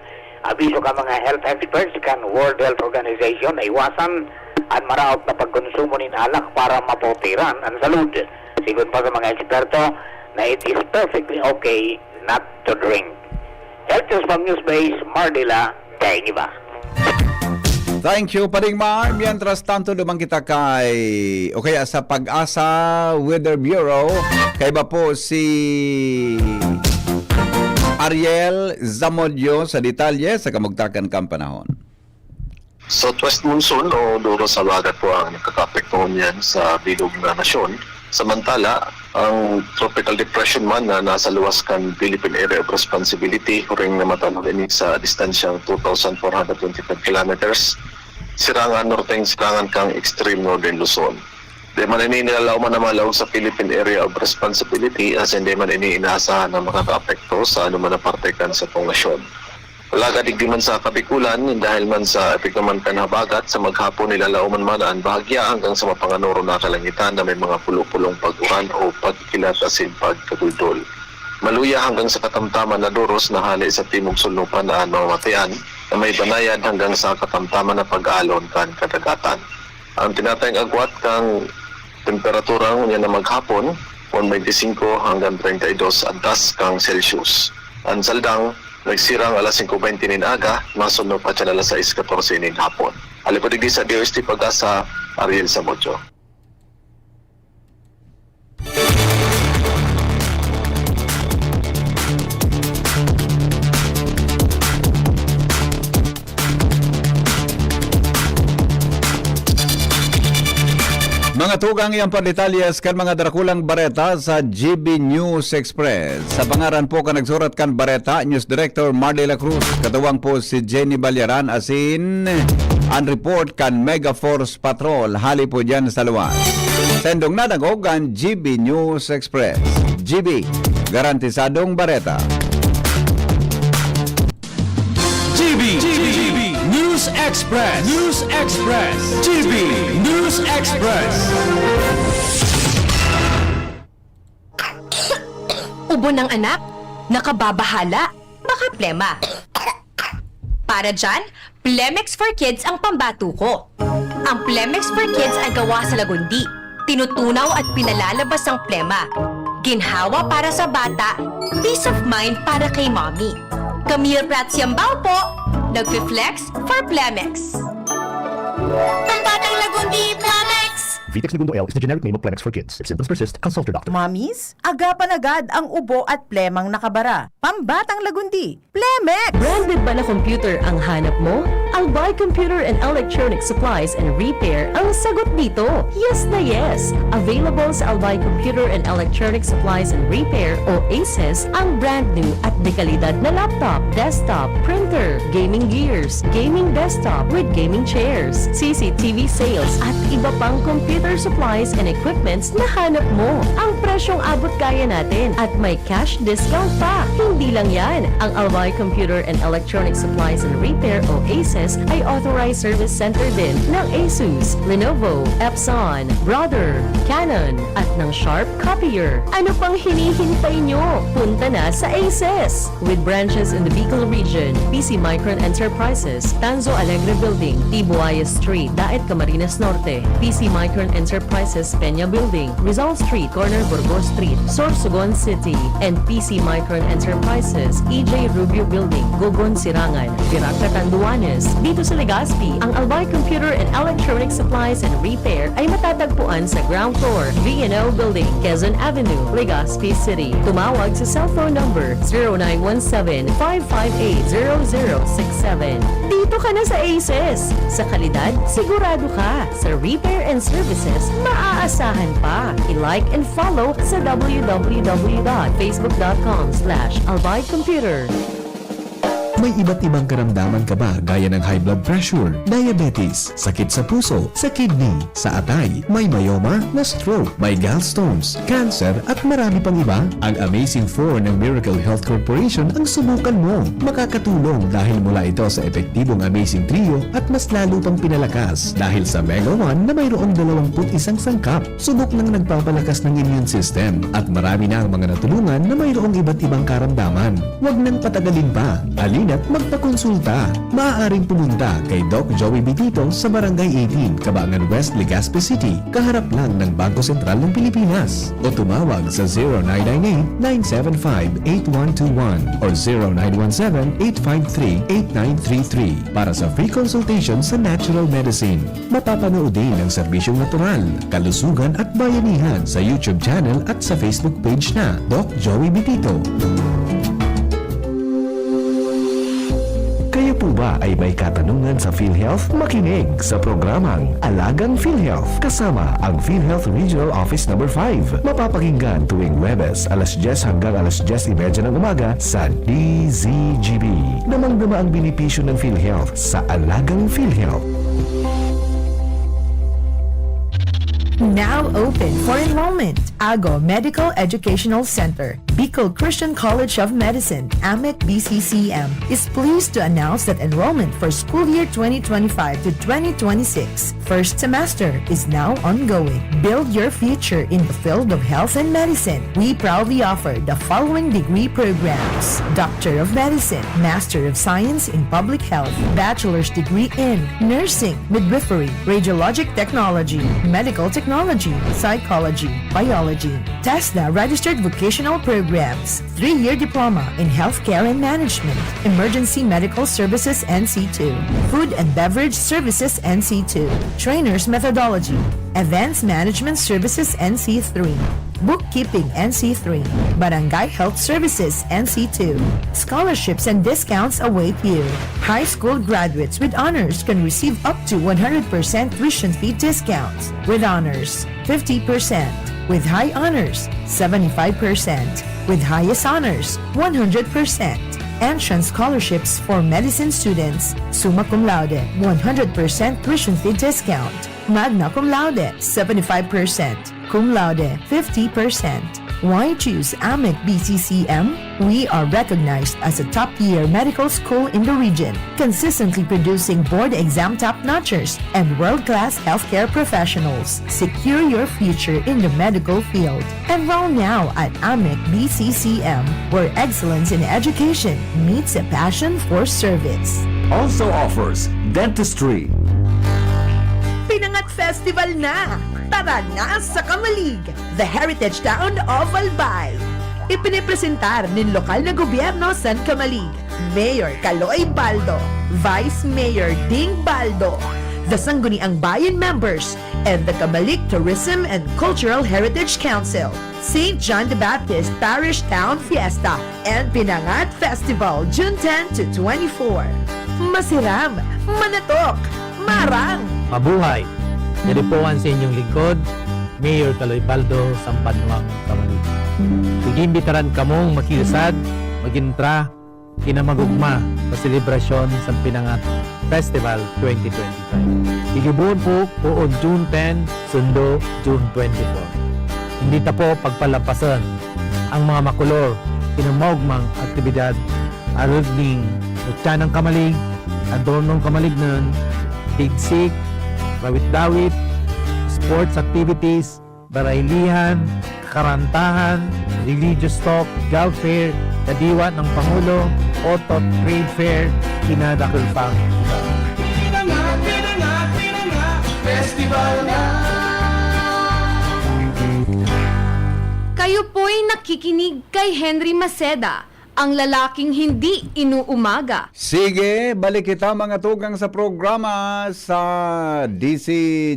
Abiso kan mga health experts kan World Health Organization na iwasan an maraot na pagkonsumo nin alak para maprotehiran an salud. Sigon pa sa mga eksperto na it is perfectly okay not to drink. Health News from Newsbase, Mardila, Dainiba. Thank you, Pading Mar. Mientras tanto, duman kita kay, o kaya sa Pag-asa Weather Bureau, kaiba po si Ariel Zamudio sa detalye sa kamugtakan kan panahon. Southwest monsoon o duro sa habagat po ang nakakaapekto niyan sa bilog na nasyon. Samantala, ang tropical depression man na nasa luwas kan Philippine Area of Responsibility, huring namatanog ini sa distansyang two thousand four hundred twenty-five kilometers, sirangan norteng sirangan kan extreme northern Luzon. Di man ini nilalaoman na malaog sa Philippine Area of Responsibility, asin di man ini inaasahan na makakaapekto sa anoman na parte kan satong nasyon. Alagad digdi man sa Kabikulan, dahil man sa epekto man kan habagat, sa maghapon nilalaoman man an bahagya hanggang sa mapanganoro na kalangitan na may mga pulo-pulong pag-uran o pagkilat asin pagkaduldol. Maluya hanggang sa katamtaman na doros na hale sa timog sulnupan na an mamatian na may banayad hanggang sa katamtaman na pag-aalon kan kadagatan. Ang tinatayang agwat kan temperatura ngunyan na maghapon, one twenty-five hanggang treinta y dos antas kan Celsius. An saldang nagsirang alas singko bente nin aga, masunod pa siya alas sais katorse nin hapon. Hali po digdi sa D O S T Pag-asa, Ariel Samudio. Mga tugang, iyan po detalyes kan mga darakulang bareta sa G B News Express. Sa pangaran po kan nagsurat kan bareta, News Director Mar de la Cruz, katuwang po si Jenny Balyaran asin an report kan Mega Force Patrol hali po diyan sa luwas. Sendong nadangog an G B News Express. G B, garantisadong bareta. G B, G B News Express, News Express, G B News Express. Ubo ng anak? Nakababahala? Baka plema. Para dyan, Plemex for Kids ang pambato ko. Ang Plemex for Kids ay gawa sa lagundi. Tinutunaw at pinalalabas ang plema. Ginhawa para sa bata, peace of mind para kay mommy. Camille Prats Yambao po, nagfi-flex for Plemex. Pambatang Lagundi, Plemex! Vitex Negundo L is the generic name of Plemex for Kids. If symptoms persist, consult your doctor. Mommies, agapan agad ang ubo at plemang nakabara. Pambatang Lagundi, Plemex! Branded ba na computer ang hanap mo? Albay Computer and Electronic Supplies and Repair ang sagot dito. Yes na yes! Available sa Albay Computer and Electronic Supplies and Repair o ACES ang brand new at dekalidad na laptop, desktop, printer, gaming gears, gaming desktop with gaming chairs, C C T V sales at iba pang computer supplies and equipments na hanap mo. Ang presyong abot kaya natin at may cash discount pa. Hindi lang yan, ang Albay Computer and Electronic Supplies and Repair o ACES ay authorized service center din ng Asus, Lenovo, Epson, Brother, Canon, at ng Sharp Copier. Ano pang hinihintay nyo? Punta na sa ACES! With branches in the Bicol region, P C Micron Enterprises, Tanzo Alegre Building, Tibuaya Street, Daet, Camarines Norte, P C Micron Enterprises, Peña Building, Rizal Street, corner Burgos Street, Sorsogon City, and P C Micron Enterprises, E J Rubio Building, Gogon, Sirangan, Virac, Catanduanes. Dito sa Legazpi, ang Albay Computer and Electronic Supplies and Repair ay matatagpuan sa ground floor, V and O Building, Quezon Avenue, Legazpi City. Tumawag sa cellphone number zero nine one seven, five five eight, zero zero six seven. Dito ka na sa ACES! Sa kalidad, sigurado ka. Sa repair and services, maaasahan pa. I-like and follow sa w w w dot facebook dot com slash albay computer. May iba't ibang karamdaman ka ba, gaya ng high blood pressure, diabetes, sakit sa puso, sa kidney, sa atay, may myoma, na-stroke, may gallstones, cancer, at marami pang iba? Ang Amazing Four ng Miracle Health Corporation ang subukan mo. Makakatulong dahil mula ito sa epektibong Amazing Trio at mas lalo pang pinalakas dahil sa Mega One na mayroong dalawampu't isang sangkap. Subok ng nagpapalakas ng immune system at marami na ang mga natulungan na mayroong iba't ibang karamdaman. Huwag nang patagalin pa. Halina't magpakonsulta. Maaaring pumunta kay Doc Joey Bitito sa Barangay eighteen, Cabangan West, Legazpi City, kaharap lang ng Bangko Sentral ng Pilipinas. O tumawag sa zero nine nine eight, nine seven five, eight one two one or zero nine one seven, eight five three, eight nine three three para sa free consultation sa natural medicine. Mapapanood din ang serbisyong natural, kalusugan at bayanihan sa YouTube channel at sa Facebook page na Doc Joey Bitito. Kayo po ba ay may katanungan sa PhilHealth? Makinig sa programang Alagang PhilHealth kasama ang PhilHealth Regional Office Number five. Mapapakinggan tuwing Huwebes, alas dyes hanggang alas dyes y media ng umaga sa D Z G B. Damang-dama ang benepisyo ng PhilHealth sa Alagang PhilHealth. Now open for enrollment. Ago Medical Educational Center, Bicol Christian College of Medicine, AMEC B C C M, is pleased to announce that enrollment for school year twenty twenty-five to twenty twenty-six first semester is now ongoing. Build your future in the field of health and medicine. We proudly offer the following degree programs: Doctor of Medicine, Master of Science in Public Health, Bachelor's degree in Nursing, Midwifery, Radiologic Technology, Medical Technology, Psychology, Biology, TESDA registered vocational programs, three-year diploma in healthcare and management, emergency medical services N C two, food and beverage services N C two, trainers methodology, events management services N C three, bookkeeping N C three, barangay health services N C two. Scholarships and discounts await you. High school graduates with honors can receive up to one hundred percent tuition fee discounts. With honors, fifty percent. With high honors, seventy-five percent. With highest honors, one hundred percent. Entrance scholarships for medicine students, summa cum laude, one hundred percent tuition fee discount. Magna cum laude, seventy-five percent. Cum laude, fifty percent. Why choose AMEC B C C M? We are recognized as a top-tier medical school in the region, consistently producing board exam top-notchers and world-class healthcare professionals. Secure your future in the medical field. Enroll now at AMEC B C C M, where excellence in education meets a passion for service. Also offers dentistry. Pinangat Festival na! Tara na sa Camalig, the heritage town of Albay. Ipinipresentar nin lokal na gobyerno san Camalig, Mayor Kaloy Baldo, Vice Mayor Ding Baldo, the Sangguniang Bayan members, and the Camalig Tourism and Cultural Heritage Council. Saint John the Baptist Parish Town Fiesta and Pinangat Festival, June ten to twenty-four. Masiram, manatok, marang. Mabuhay! Yari po an sa inyong lingkod, Mayor Kaloy Baldo, Sambanwang Kamalig. Igimbitaran kamong makiusad, mag-entra, kinamagugma sa selebrasyon sa Pinangat Festival twenty twenty-five. Igibohon po poon June ten, sundo June twenty-four. Hindi ta po pagpalampasan ang mga makolor, kinamaugmang aktibidad, arog ning Lutyanang Kamalig, Adornong Kamalignan, Tigsik, Rawit-dawit, sports activities, baraylihan, kakarantahan, religious talk, job fair, kadiwa ng Pangulo, Otot Trade Fair, pinadakul pang iba. Pinangat, pinangat, pinangat, festival na. Kayo po'y nakikinig kay Henry Maceda, ang lalaking hindi inuumaga. Sige, balik kita mga tugang sa programa sa D C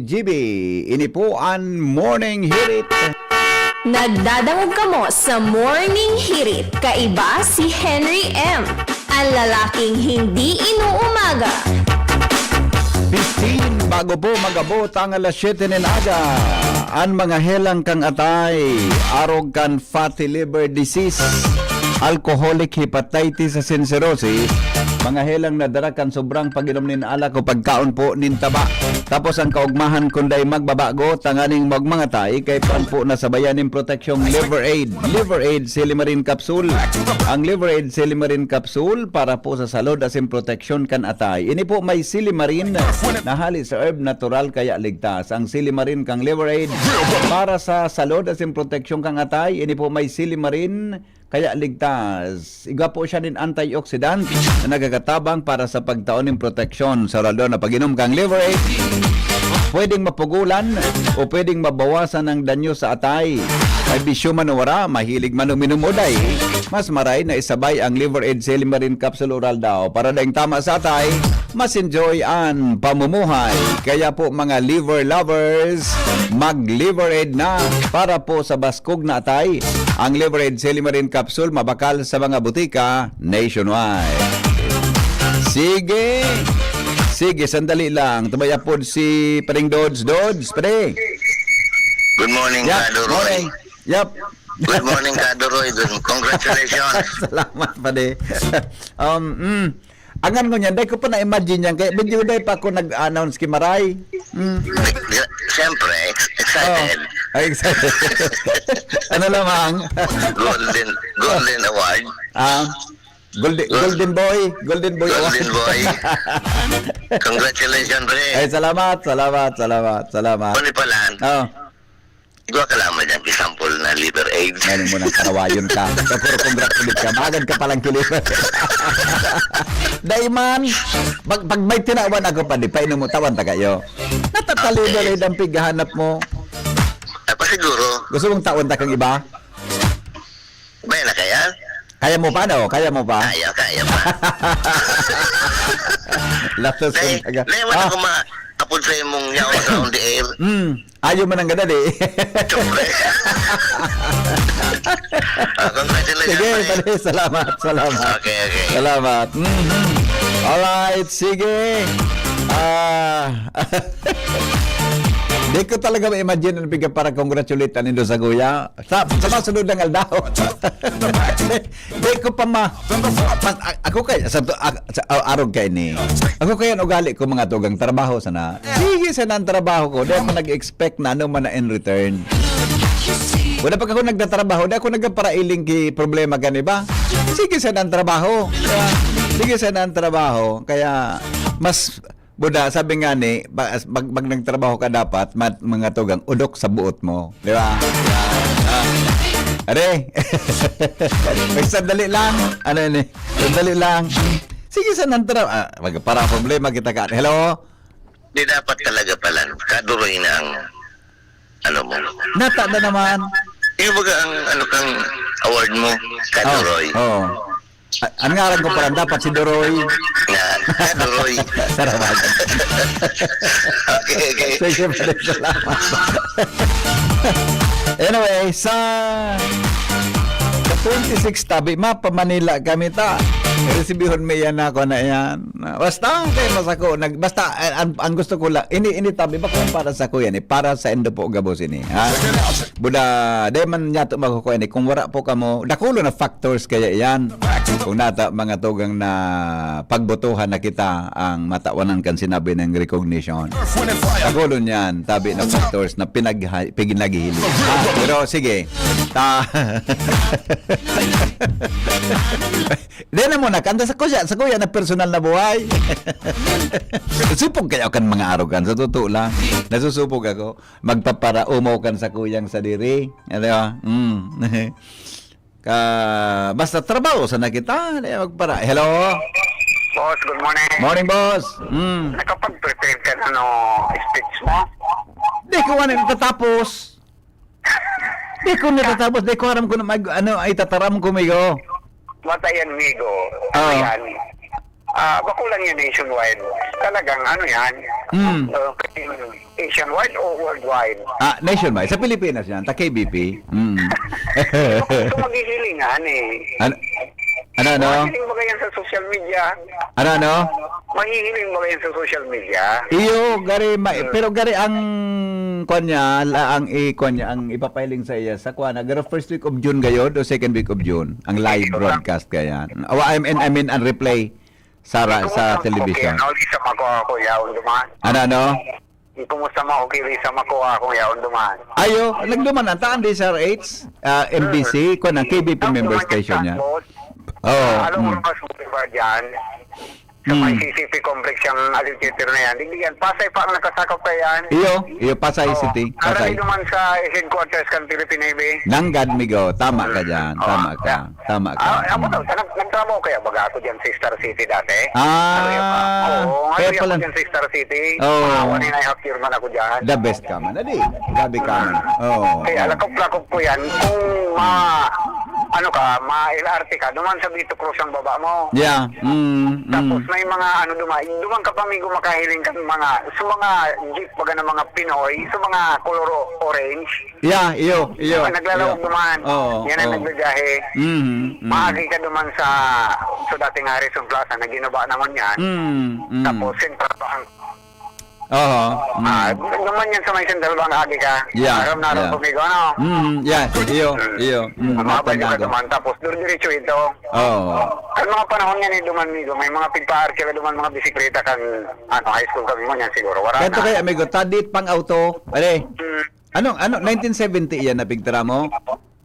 G B. Ini po an Morning Hirit. Nagdadangog kamo sa Morning Hirit. Kaiba si Henry M, ang lalaking hindi inuumaga. Fifteen, bago po mag-abot ang alas siyete nin aga, an mga helang kang atay, arog kan fatty liver disease, alcoholic hepatitis asin cirrhosis, mga helang na dara kan sobrang pag-inom nin alak o pagkaon po nin taba. Tapos ang kaugmahan kun dai magbabago, tanganing magmangatay, kay pwede po na sabayan nin proteksyong Liver Aid. Liver Aid Silimarin Capsule. Ang Liver Aid Silimarin Capsule para po sa salud asin proteksyon kan atay. Ini po may silimarin na hali sa herb, natural kaya ligtas. Ang silimarin kang Liver Aid para sa salud asin proteksyon kang atay. Ini po may silimarin kaya ligtas. Igwa po siya nin antioxidant na nagkakatabang para sa pagtao nin proteksyon. Sa oral daw na pag-inom kang Liver Aid, pwedeng mapugulan o pwedeng mabawasan ang danyo sa atay. May bisyo man o wara, mahilig man uminom o dai, mas maray na isabay ang Liver Aid Silimarin Capsule Oral daw para daing tama sa atay, mas enjoy an pamumuhay. Kaya po mga liver lovers, mag Liver Aid na para po sa baskog na atay. Ang Liver Aid Silimarin Capsule mabakal sa mga butika nationwide. Sige. Sige, sandali lang. Tumaya po si Paring Dods. Dods, pre. Good morning, Yap, Kado Roy. Morning. Yap. Good morning, Kado Roy. Good- Congratulations. Salamat, pare. um, mm. Angan ko niyan, dai ko pa na-imagine yan. Kaya medyo dai pa ako nag-announce kay Maray. Mm. Siyempre, ex- Oh, excited. Ay, excited. Ano lamang? Golden Golden Award. Ah, Golden, Golden Boy. Golden Boy. Golden Award. Boy. Congratulations, pre. Ay, salamat, salamat, salamat, salamat. Pwede pala, Oh, igwa ka lamang dyan, example na Liver Aid. Ano mo nang karawayon ka? Kapuro congratulate ka. Magad ka palang kilipan. Daiman, pag, pag may tinawan ako pa, di painom mo, tawan ta kayo. Natatalido Okay. rin ang pighahanap mo. Ay, pa siguro, Gusto mong tawan ta kang iba? may na kaya? Kaya mo pa, no? Kaya mo pa? Kaya, kaya pa. Latos Nay, kong taga. nay, wala Ah, ko maapod sa imong yaon sa on the air. mm, ayaw man ang gadad eh. Siyempre. Ah, congratulations, Sige, pre. pare, salamat, salamat. Okay, okay. Salamat. Mhm. Alright, sige. Ah, di ko talaga ma-imagine ang pigka para congratulate nindo sa kuya. Sa, sa masunod ng aldaw. Di ko pa ma... Pas, a- ako kay, sa, a- sa, a- arog kay ni. Ako kaya ang ugali ko mga tugang trabaho sana. Sige sana ang trabaho ko. Di ako nag-expect na ano man na in return. Wala pag ako nagtatrabaho, di ako nagpaparailing ki problema kan iba. Sige sana ang trabaho. Sige sana ang trabaho. Kaya mas buda, sabi nga ni, ba- mag, mag nagtrabaho ka dapat, mat, mga tugang, udok sa buot mo. Di ba? Ah, Are, magsandali lang. Ano ni? Sandali lang. Sige sana ang trabaho. Ah, mag, para problema kita ka. Hello? Di dapat talaga pala, Kado Roy na ang, ano mo. Nata na naman. Yung baga ang, ano kang award mo, Kado Roy. Oh. A- Ang ngaran ko pala dapat si Doroy. Na, Kado Roy. Salamat. Okay, okay. Sige, pare, salamat. Anyway, sa, sa twenty-six tabi, mapa Manila kami ta. Resibihon mi yan ako na yan. Basta, kaya masako, nag, basta, eh, ang, ang gusto ko lang, ini, ini tabi, bako para sa kuya ni, para sa indo po gabos ini, ha? Buda, dahil man niya ito makukuha ini, kung wala po kamo, dakulo na factors kaya yan. Kung nata, mga tugang na pagbotohan na kita, ang matawanan kan sinabi ng recognition. Dakulo niyan, tabi na factors na pinagha-, pinaghihiling. Ha? Pero sige, ta-, Di na mo na, kanta sa kuya, sa kuya na personal na buhay. Supog kayo kan mga arogan, sa totoo lang. Nasusupog ako. Magpaparaumaw kan sa kuyang sadiri. Ano ba? Mm. Ka, basta trabaho sa nakita. Di magpara. Hello? Boss, good morning. Morning, boss. Mm. Nakapag-prepare ka na no speech mo? Di ko nga natatapos. Di ko natatapos, di ko aram kung mag, ano, ay tataram ko, migo. Matayan, migo. Ano Oo. yan? Ah, bako lang yan nationwide. Talagang ano yan? Mm. Uh, nationwide o worldwide? Ah, nationwide. Sa Pilipinas yan, ta K B P. Mm. Kung maghihilingan eh. Ano, ano, ano? Mahihiling ba yan sa social media? Ano, ano? Mahihiling ba yan sa social media? Iyo, gari, ma-, Hmm. pero gari ang, kwan niya, la-, ang i-, kwan niya, ang ipapahiling sa iya, sa kwan, garo first week of June gayod o second week of June? Ang live Ito lang. broadcast kaya. Oh, I mean, I mean, ang replay sa ra-, Kung sa ang television. Okay, ano, Lisa, mako ako, yaon duman. Ano, ano? Kumusta mo? Okay, Lisa, mako ako, yaon duman. Ayo, nagduman ang taan, D S R H, ah, M B C, Hmm. kwan, ang K B P Ang member duman station yan, niya. boss. Oh, Ah, alam mo mm. naman, sa Boulevard yan. Sa may Mm. C C P complex yung agriculture na yan. Hindi yan. Pasay pa ang nakasakop pa yan. Iyo, iyo, Pasay Oo. City, Arami Pasay. naman sa headquarters kan Philippine Navy. Nanggad, migo. Tama ka dyan. Oo. Tama ka. Tama ka. Ah, ako Mm. daw, sa nag-, nagtrabaho kaya baga ako dyan sa Star City dati? Ah, Ano yun ba? Oo, kaya ano yun pala. ako dyan sa Star City? Oo. Mga one and a half year man ako dyan. The best ka man. Adi, grabe ka man. Oo. Kaya Oo. lakop-lakop ko yan. Kung ma-, ano ka, ma-L R T ka, duman sa Vito Cruz ang baba mo. Yeah. Mm, mm. Tapos may mga ano duman, duman ka pa, migo, makahiling ka ng mga, sa mga jeep, baga ng mga Pinoy, sa mga kolor o-, orange. Yeah, iyo, iyo, Yung naglalawag iyo. duman. Oo, Yan ang oo. nagbibiyahe. Mhm, mhm. Maagi ka duman sa, sa dating Harrison Plaza na ginaba naman yan. Mm, mm. Tapos, Central Bank. Oo, Ah, mm. naman yan sa may Central Bank, agi ka. Yeah, Aram na aram yeah. ko, migo, ano? Mm, yeah, iyo, Mm. iyo. Mm, Mabay ka matanda ko. duman, tapos dur-, diretso ito. Oo. Ang mga panahon nga ni duman, migo, may mga pigpa-arke ka duman, mga bisikleta kan, ano, high school kami mo niyan siguro. Wala Ganito na. kaya, amigo, tadit pang auto. Are, Mm. Ano, ano, nineteen seventy iyan na pigtara mo?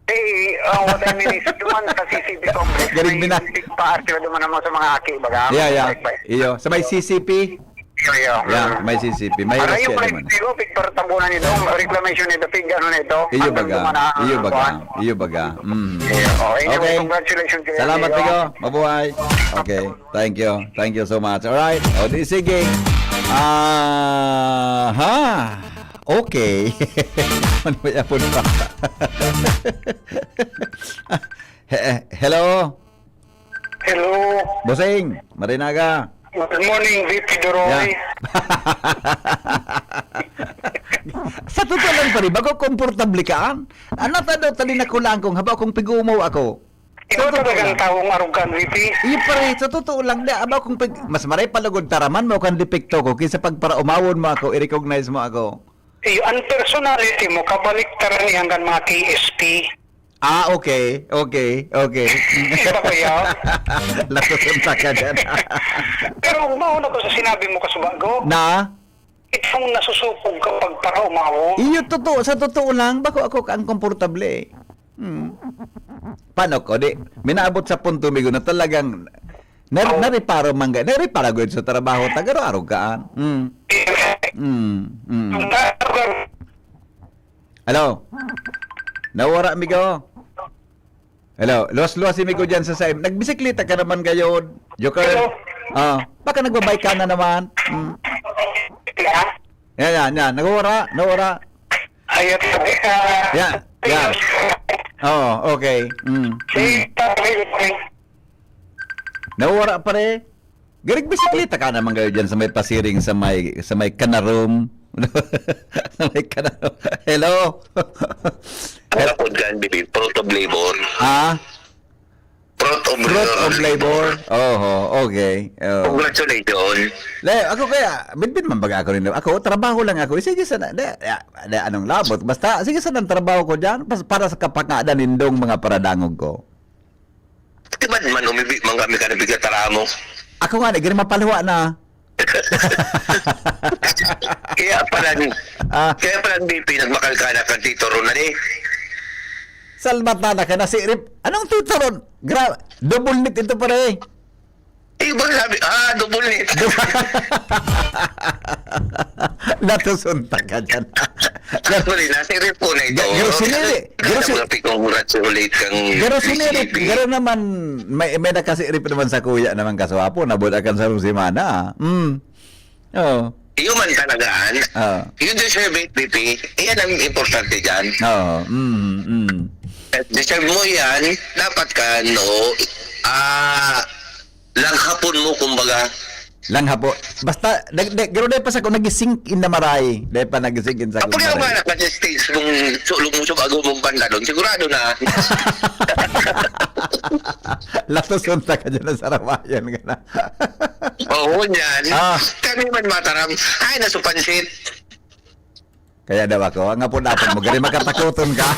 Eh, ah, what I mean is, duman sa C C P complex, Galing may bina- pigpa-arke ka duman naman sa mga aki, baga. Yeah, yeah. Bike, bike. Iyo, sa may C C P? Iyo, iyo. Yeah, Mm. may C C P. May Aray, yung Russia pala, naman. Iyo, pigpartambunan nito, reclamation nito, pig, ano na ito, Iyo hanggang baga. duman na, Iyo baga. kuwan. Iyo baga. Mm. Iyo. Oh, anyway, Okay. congratulations kayo, Salamat, amigo. Tigo. Mabuhay. Okay. Thank you. Thank you so much. Alright. O, di sige. Aha. Okay. Ano ba yan po ba? He-, hello? Hello. Bossing, marinaga. Good morning, V P Doroy. Yeah. Sa totoo lang, pare, bago komportable ka, ah. Ano ta daw, tali na kulang kung haba kong pigumaw ako. Ikaw Sa totoo talagang lang. taong arogan, V P. Iyo, pare, sa totoo lang, da, aba kung pag, mas maray palugod taraman mo kan depekto ko kaysa pagparaumawon mo ako, i-recognize mo ako. Iyo, ang personality mo, kabaliktaran ni hanggang mga K S P. Ah, okay, okay, okay. Iba ko yaw. Lakusunta ka dyan. Pero mauna ko sa sinabi mo, kasubago. Na? Itong nasusupog ka pagparaumawon. Iyo, totoo. Sa totoo lang, bako ako ka ang komportable eh. Hmm. Paano ko? Di, minaabot sa punto, migo, na talagang nar-, Oh. nariparo man ga-, nariparo gud sa trabaho, tagaro-arog ka, ah. Hmm. Hmm. Hmm. Hello? Nawara, migo? Hello? Luwas-luwas si migo dyan sa saim. Nagbisikleta ka naman gayod, Joker. Hello? Ah, baka nagbabay ka na naman. Hmm. Yeah? Yan, yan, yan. Nawara, nawara. Ayun, sabi ka. Yan, yan. Oo, okay. Mm, Si mm. Tatay, Nawara, pare. Garig bisikleta ka naman kayo dyan sa may pasiring, sa may, sa may kanarom. Sa may kanarom. Hello? Ano po dyan, Bibi? Fruit of labor? Ha? Fruit of labor. Oho, okay. Oh. Congratulations. Le, ako kaya, bitbit man baga ako rin. Ako, trabaho lang ako. Sige sana. De, de, anong labot? Basta, sige sana ang trabaho ko dyan. Pas-, para sa kapangadan nindong mga paradangog ko. Di ba man, umibi man kami ka nabigat mo? Ako nga, nagiri mapaluwa na. Kaya pala, Ah. kaya pala ang B P nagmakalkala kang Tito Ron na ni. Salbat na na ka na si Rip. Anong Tito Ron? Gra-, double knit ito pare. Eh, ba sabi, ah, double knit. Natusunta ka dyan. Actually, nasa Rip po na ito. Ga-, garo sinili. Garo si- Congratulate kang Garo sinili. Garo naman, may, may nakasirip naman sa kuya naman kaswapo. Nabot akan sa semana. Mm. Oo. Iyo man talagaan. Oo. You deserve it, B P. Iyan ang importante dyan. Oo. Mm, mm. Deserve mo yan. Dapat ka, no, ah, langhapon mo, kumbaga. Langhapon. Basta, nag-, nag-, pero dahil pa sa ko, nag-sink in na maray. Dahil pa nag-sink in sa Kapag ako kumaray. Nga, naka-stage mong sulong mo sa bago mong pantalon, sigurado na. Latos unta ka dyan sa sarawayan ka na. Oo, yan. Ah. Kami man mataram. Ay, nasupansit. Kaya daw ako, ang apod-apod mo, gari makatakoton ka.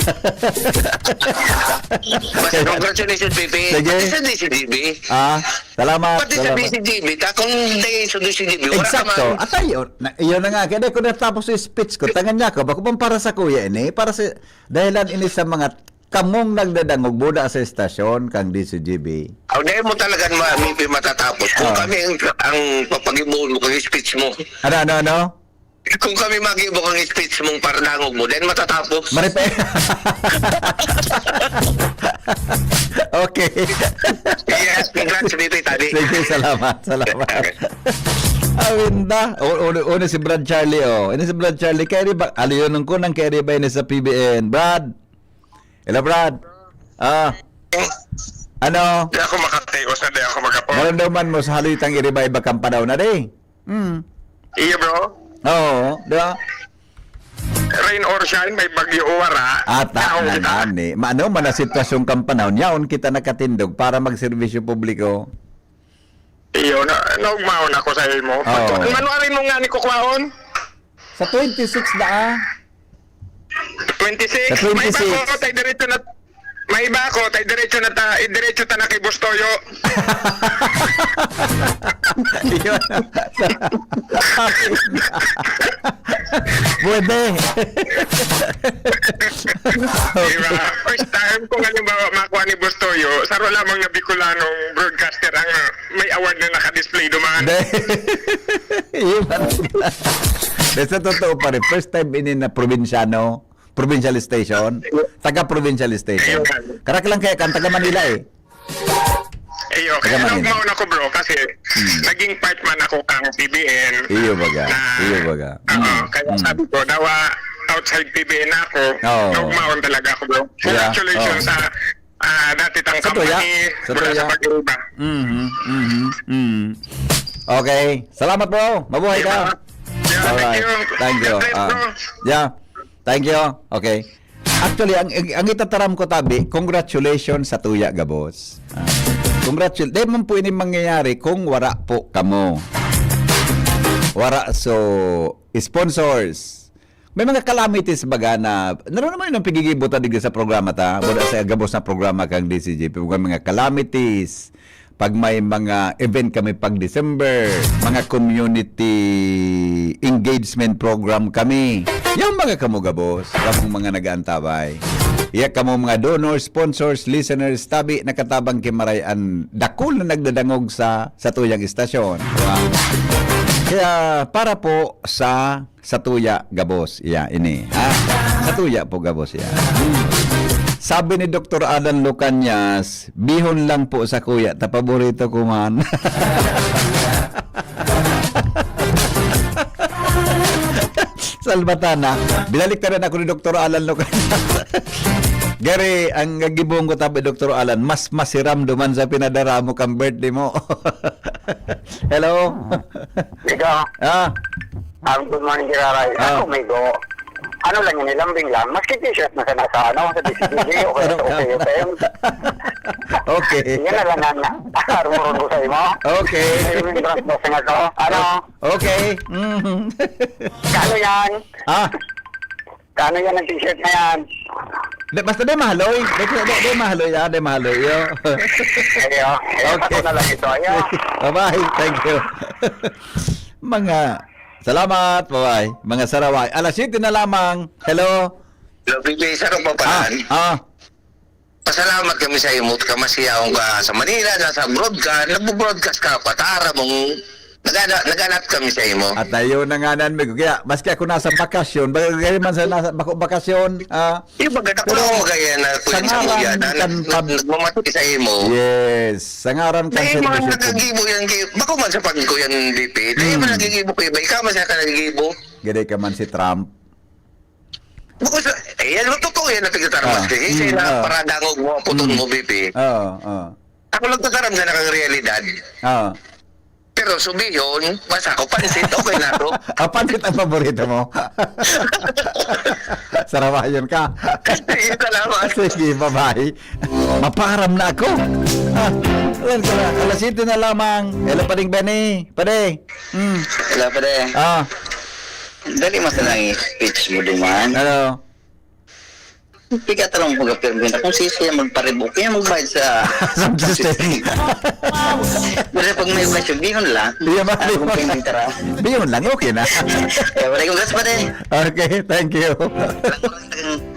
Basta congratulations, Pipi. Sige. Pati sa D C G B. Ah, salamat, Pati sa salamat. D C G B, ta, kung dahil sa D C G B, wala ka Eksakto. Man. At ayun, na, yun na nga, kaya ko natapos yung speech ko, tangan niya ako, bako bang para sa kuya ini, para sa, dahilan ini sa mga kamong nagdadangog buda sa estasyon kang D C G B. Aw, dahil mo talagang ma-, Pipi matatapos. Kung Ah. Kami ang, ang papagibuhon mo kang speech mo. Ano, ano, ano? Kung kami magibo kang speech mong paradangog mo, then matatapos. Maripe. Okay. Yes, congrats, Pipi, tabi. Sige, salamat, salamat. Okay. Awinda. O, o, o, ni si Brad Charlie, oh. Ini si Brad Charlie, kaya di ba, aliyonon ko nang kaya di ba ini sa P B N? Brad? Hello, Brad. Ah. Ano? Di ako makatios na di ako magapon. Naramdaman mo sa haloy tang iriba-iba kang panahon na di? Hmm. Iyo, bro. Oo, di ba? Rain or shine, may bagyo o wara. Ata, Yaon na kita. Nani. Maano man ang sitwasyon kang panahon, yaon kita nakatindog para magserbisyo publiko. Iyo, na, naugmaon ako sa imo. Oo. Pag, manuarin mo nga ni kukwaon? Sa twenty-six na, ah. Twenty-six? Sa twenty-six. May iba ko, tay diretso na, may iba ko, tay diretso na ta, eh, diretso ta na kay Boss Toyo. Yun. Pwede. Diba? First time, kung halimbawa, makuha ni Boss Toyo, saro lamang na Bicolanong broadcaster ang, ah, may award na nakadisplay duman. Hindi. Yun. Hindi, sa totoo pa rin, first time ini na probinsyano, provincial station, taga-provincial station. Ayun. Karak lang kaya kan taga Manila eh. Iyo, Taga kaya Manila. Nagmaon ako, bro, kasi Hmm. naging part man ako kang P B N. Iyo baga, Na, iyo baga. Oo, Hmm. kaya Hmm. sabi ko, dawa outside P B N na ako, Oo. nagmaon talaga ako, bro. Yeah. Congratulations Oo. sa, ah, dati tang Sa tuya. Company, Sa mula sa tuya. Pag-iba. Mhm, mhm, mhm. Okay. Salamat, bro. Mabuhay ka. Yeah, yeah, thank Alright. you. Thank you. God bless, Ah. bro. Yeah. Thank you. Okay. Actually, ang, ang, ang itataram ko, tabi, congratulations sa tuya, gabos. Ah, congratul-, di man po ini mangyayari kung wara po kamo. Wara so sponsors. May mga calamities baga na, naroon naman yung pigigibutan digdi sa programa ta, wala sa gabos na programa kang D C G P, mga, mga calamities, pag may mga event kami pag December, mga community engagement program kami. Yung mga kamugabos, kamong mga nag-aantabay. Iya kamong mga donors, sponsors, listeners, tabi nakatabang kimarayan, dakul na nagdadangog sa, sa tuyang istasyon. Di ba? Kaya para po sa Sa tuya, gabos. Iya, ini. Ha? Sa tuya po, gabos. Iya. Sabi ni Doktor Alan Lucanyas, "Bihon lang po sa kuya, ta paborito ko man." Salvatana. Binalik na rin ako ni Doktor Alan Lucanyas. Gary, ang gagibong ko tabi, Doktor Alan, mas masiram duman sa pinadara mo kang birthday mo. Hello? Ikaw? Ah. Ang good morning, Kiraray. Ah. Ako, may go. Ano lang yun, lambing lang. Maski t-shirt na sana sa, ano, sa D C D J o kaya sa Ano ka? Okay F M. Okay. Okay. Yan na lang ang armoron ko sa imo. Okay. Ay, may bronze boxing ako. Ano? Okay. Mm. Kano yan? Ah. Kano yan ang t-shirt na yan? Di, basta di mahaloy. Di, di, di, di mahaloy, ah. Di mahaloy, yo. Ayo. Ayo, Okay. ako na lang ito. Ayo. Bye-bye. Thank you. Mga salamat. Bye-bye. Mga saraway. Alas siyete na lamang. Hello? Hello, B J. Sa Ah, kapapalan, ah. pasalamat kami sa imo, kamasiyaon ka sa Manila, nasa abroad ka, nagbo-broadcast ka, patara mong nagana-, naghanap kami sa imo. At ayun na nga nan, Mig. Kaya, maski ako nasa bakasyon, bagay man sa nasa bako-, bakasyon, ah, Yung baga, ako pero lang magaya na kuya sa sa ngaran muya na kan nag-, pab- nagmamati sa imo. Yes, sa ngaran kan Dahil mga service ito. nagagibo yan, gi-, bako man sa pagkuyan, B P. Dahil Hmm. mga nagigibo ko iba, ikaw man siya ka nagigibo. Gede ka man si Trump. Bako sa, eh, yan, totoo yan na pagkatarmas Ah. ka. Kasi Hmm, na ah. paradangog mo, puton Hmm. mo, B P. Oo, oo. Ako lang tataram na nakang realidad. Oo. Pero subihon, basta ako pansit, okay na to. Ah, pansit ang paborito mo? Sarawayon ka. Sige, salamat. Sige, bye-bye. Maparam na ako. Ah, alam ko na, alas siyete na lamang. Hello, Pading Benny. Pade. Mm. Hello, Pade. Ah. Dali mo sa nang speech mo duman. Hello. Tiga tarong ko gapirmi na kung sisiya magparibok, kaya magbayad sa Sa system. Pero pag may okasyon, bihon lang. Iya ba? Ano kung pwede tara? Bihon lang, okay na. Kaya wala kong gas pa din. Okay, thank you.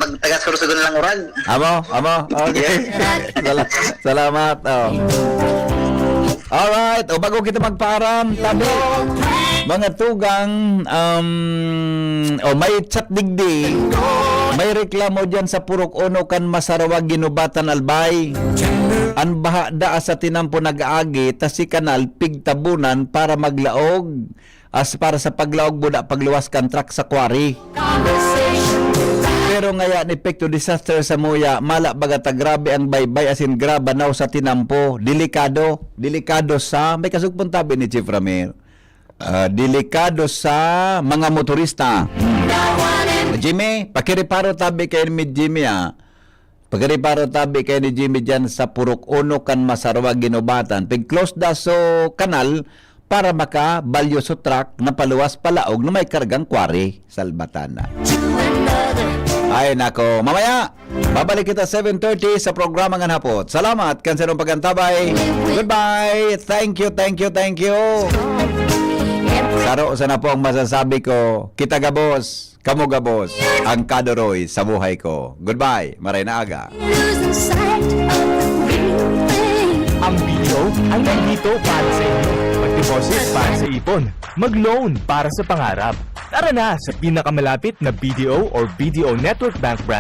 Magtagas kursugon lang urag. Amo, amo. Okay. Yes. Sala-, salamat. Oh. Alright. O, bago kita magpaaram, tabi, mga tugang, um, o, may chat digdi, may reklamo dyan sa Purok Uno kan Masarawa, Guinobatan, Albay. An baha daa sa tinampo nag-aagi, ta si kanal pigtabunan para maglaog. As para sa paglaog buda pagluwas kan truck sa quarry. Pero ngaya an epekto disaster sa muya, mala baga ta grabe ang baybay asin graba now sa tinampo. Delikado, delikado sa, may kasugpon tabi ni Chief Ramir. Ah, delikado sa mga motorista. Jimmy, pakireparo tabi kay mi Jimmy, ah. Pagariparo tabi kay ni Jimmy dyan sa Purok Uno kan Masarawa, Guinobatan. Pig-close da so kanal para makabalyo so truck na paluwas palaog na may kargang quarry, Salbatana. Ay, nako. Mamaya, babalik kita seven thirty sa programa ngan hapot. Salamat kan sarong pagantabay. Goodbye. Thank you, thank you, thank you. Saro sana po ang masasabi ko. Kita gabos. Kamo gabos ang kadoroy sa buhay ko. Goodbye. Maray na aga. Losing sight of the real thing. Ang B D O ay nandito para sa inyo. Mag-deposit para sa ipon. Mag-loan para sa pangarap. Tara na sa pinakamalapit na B D O or B D O Network Bank branch.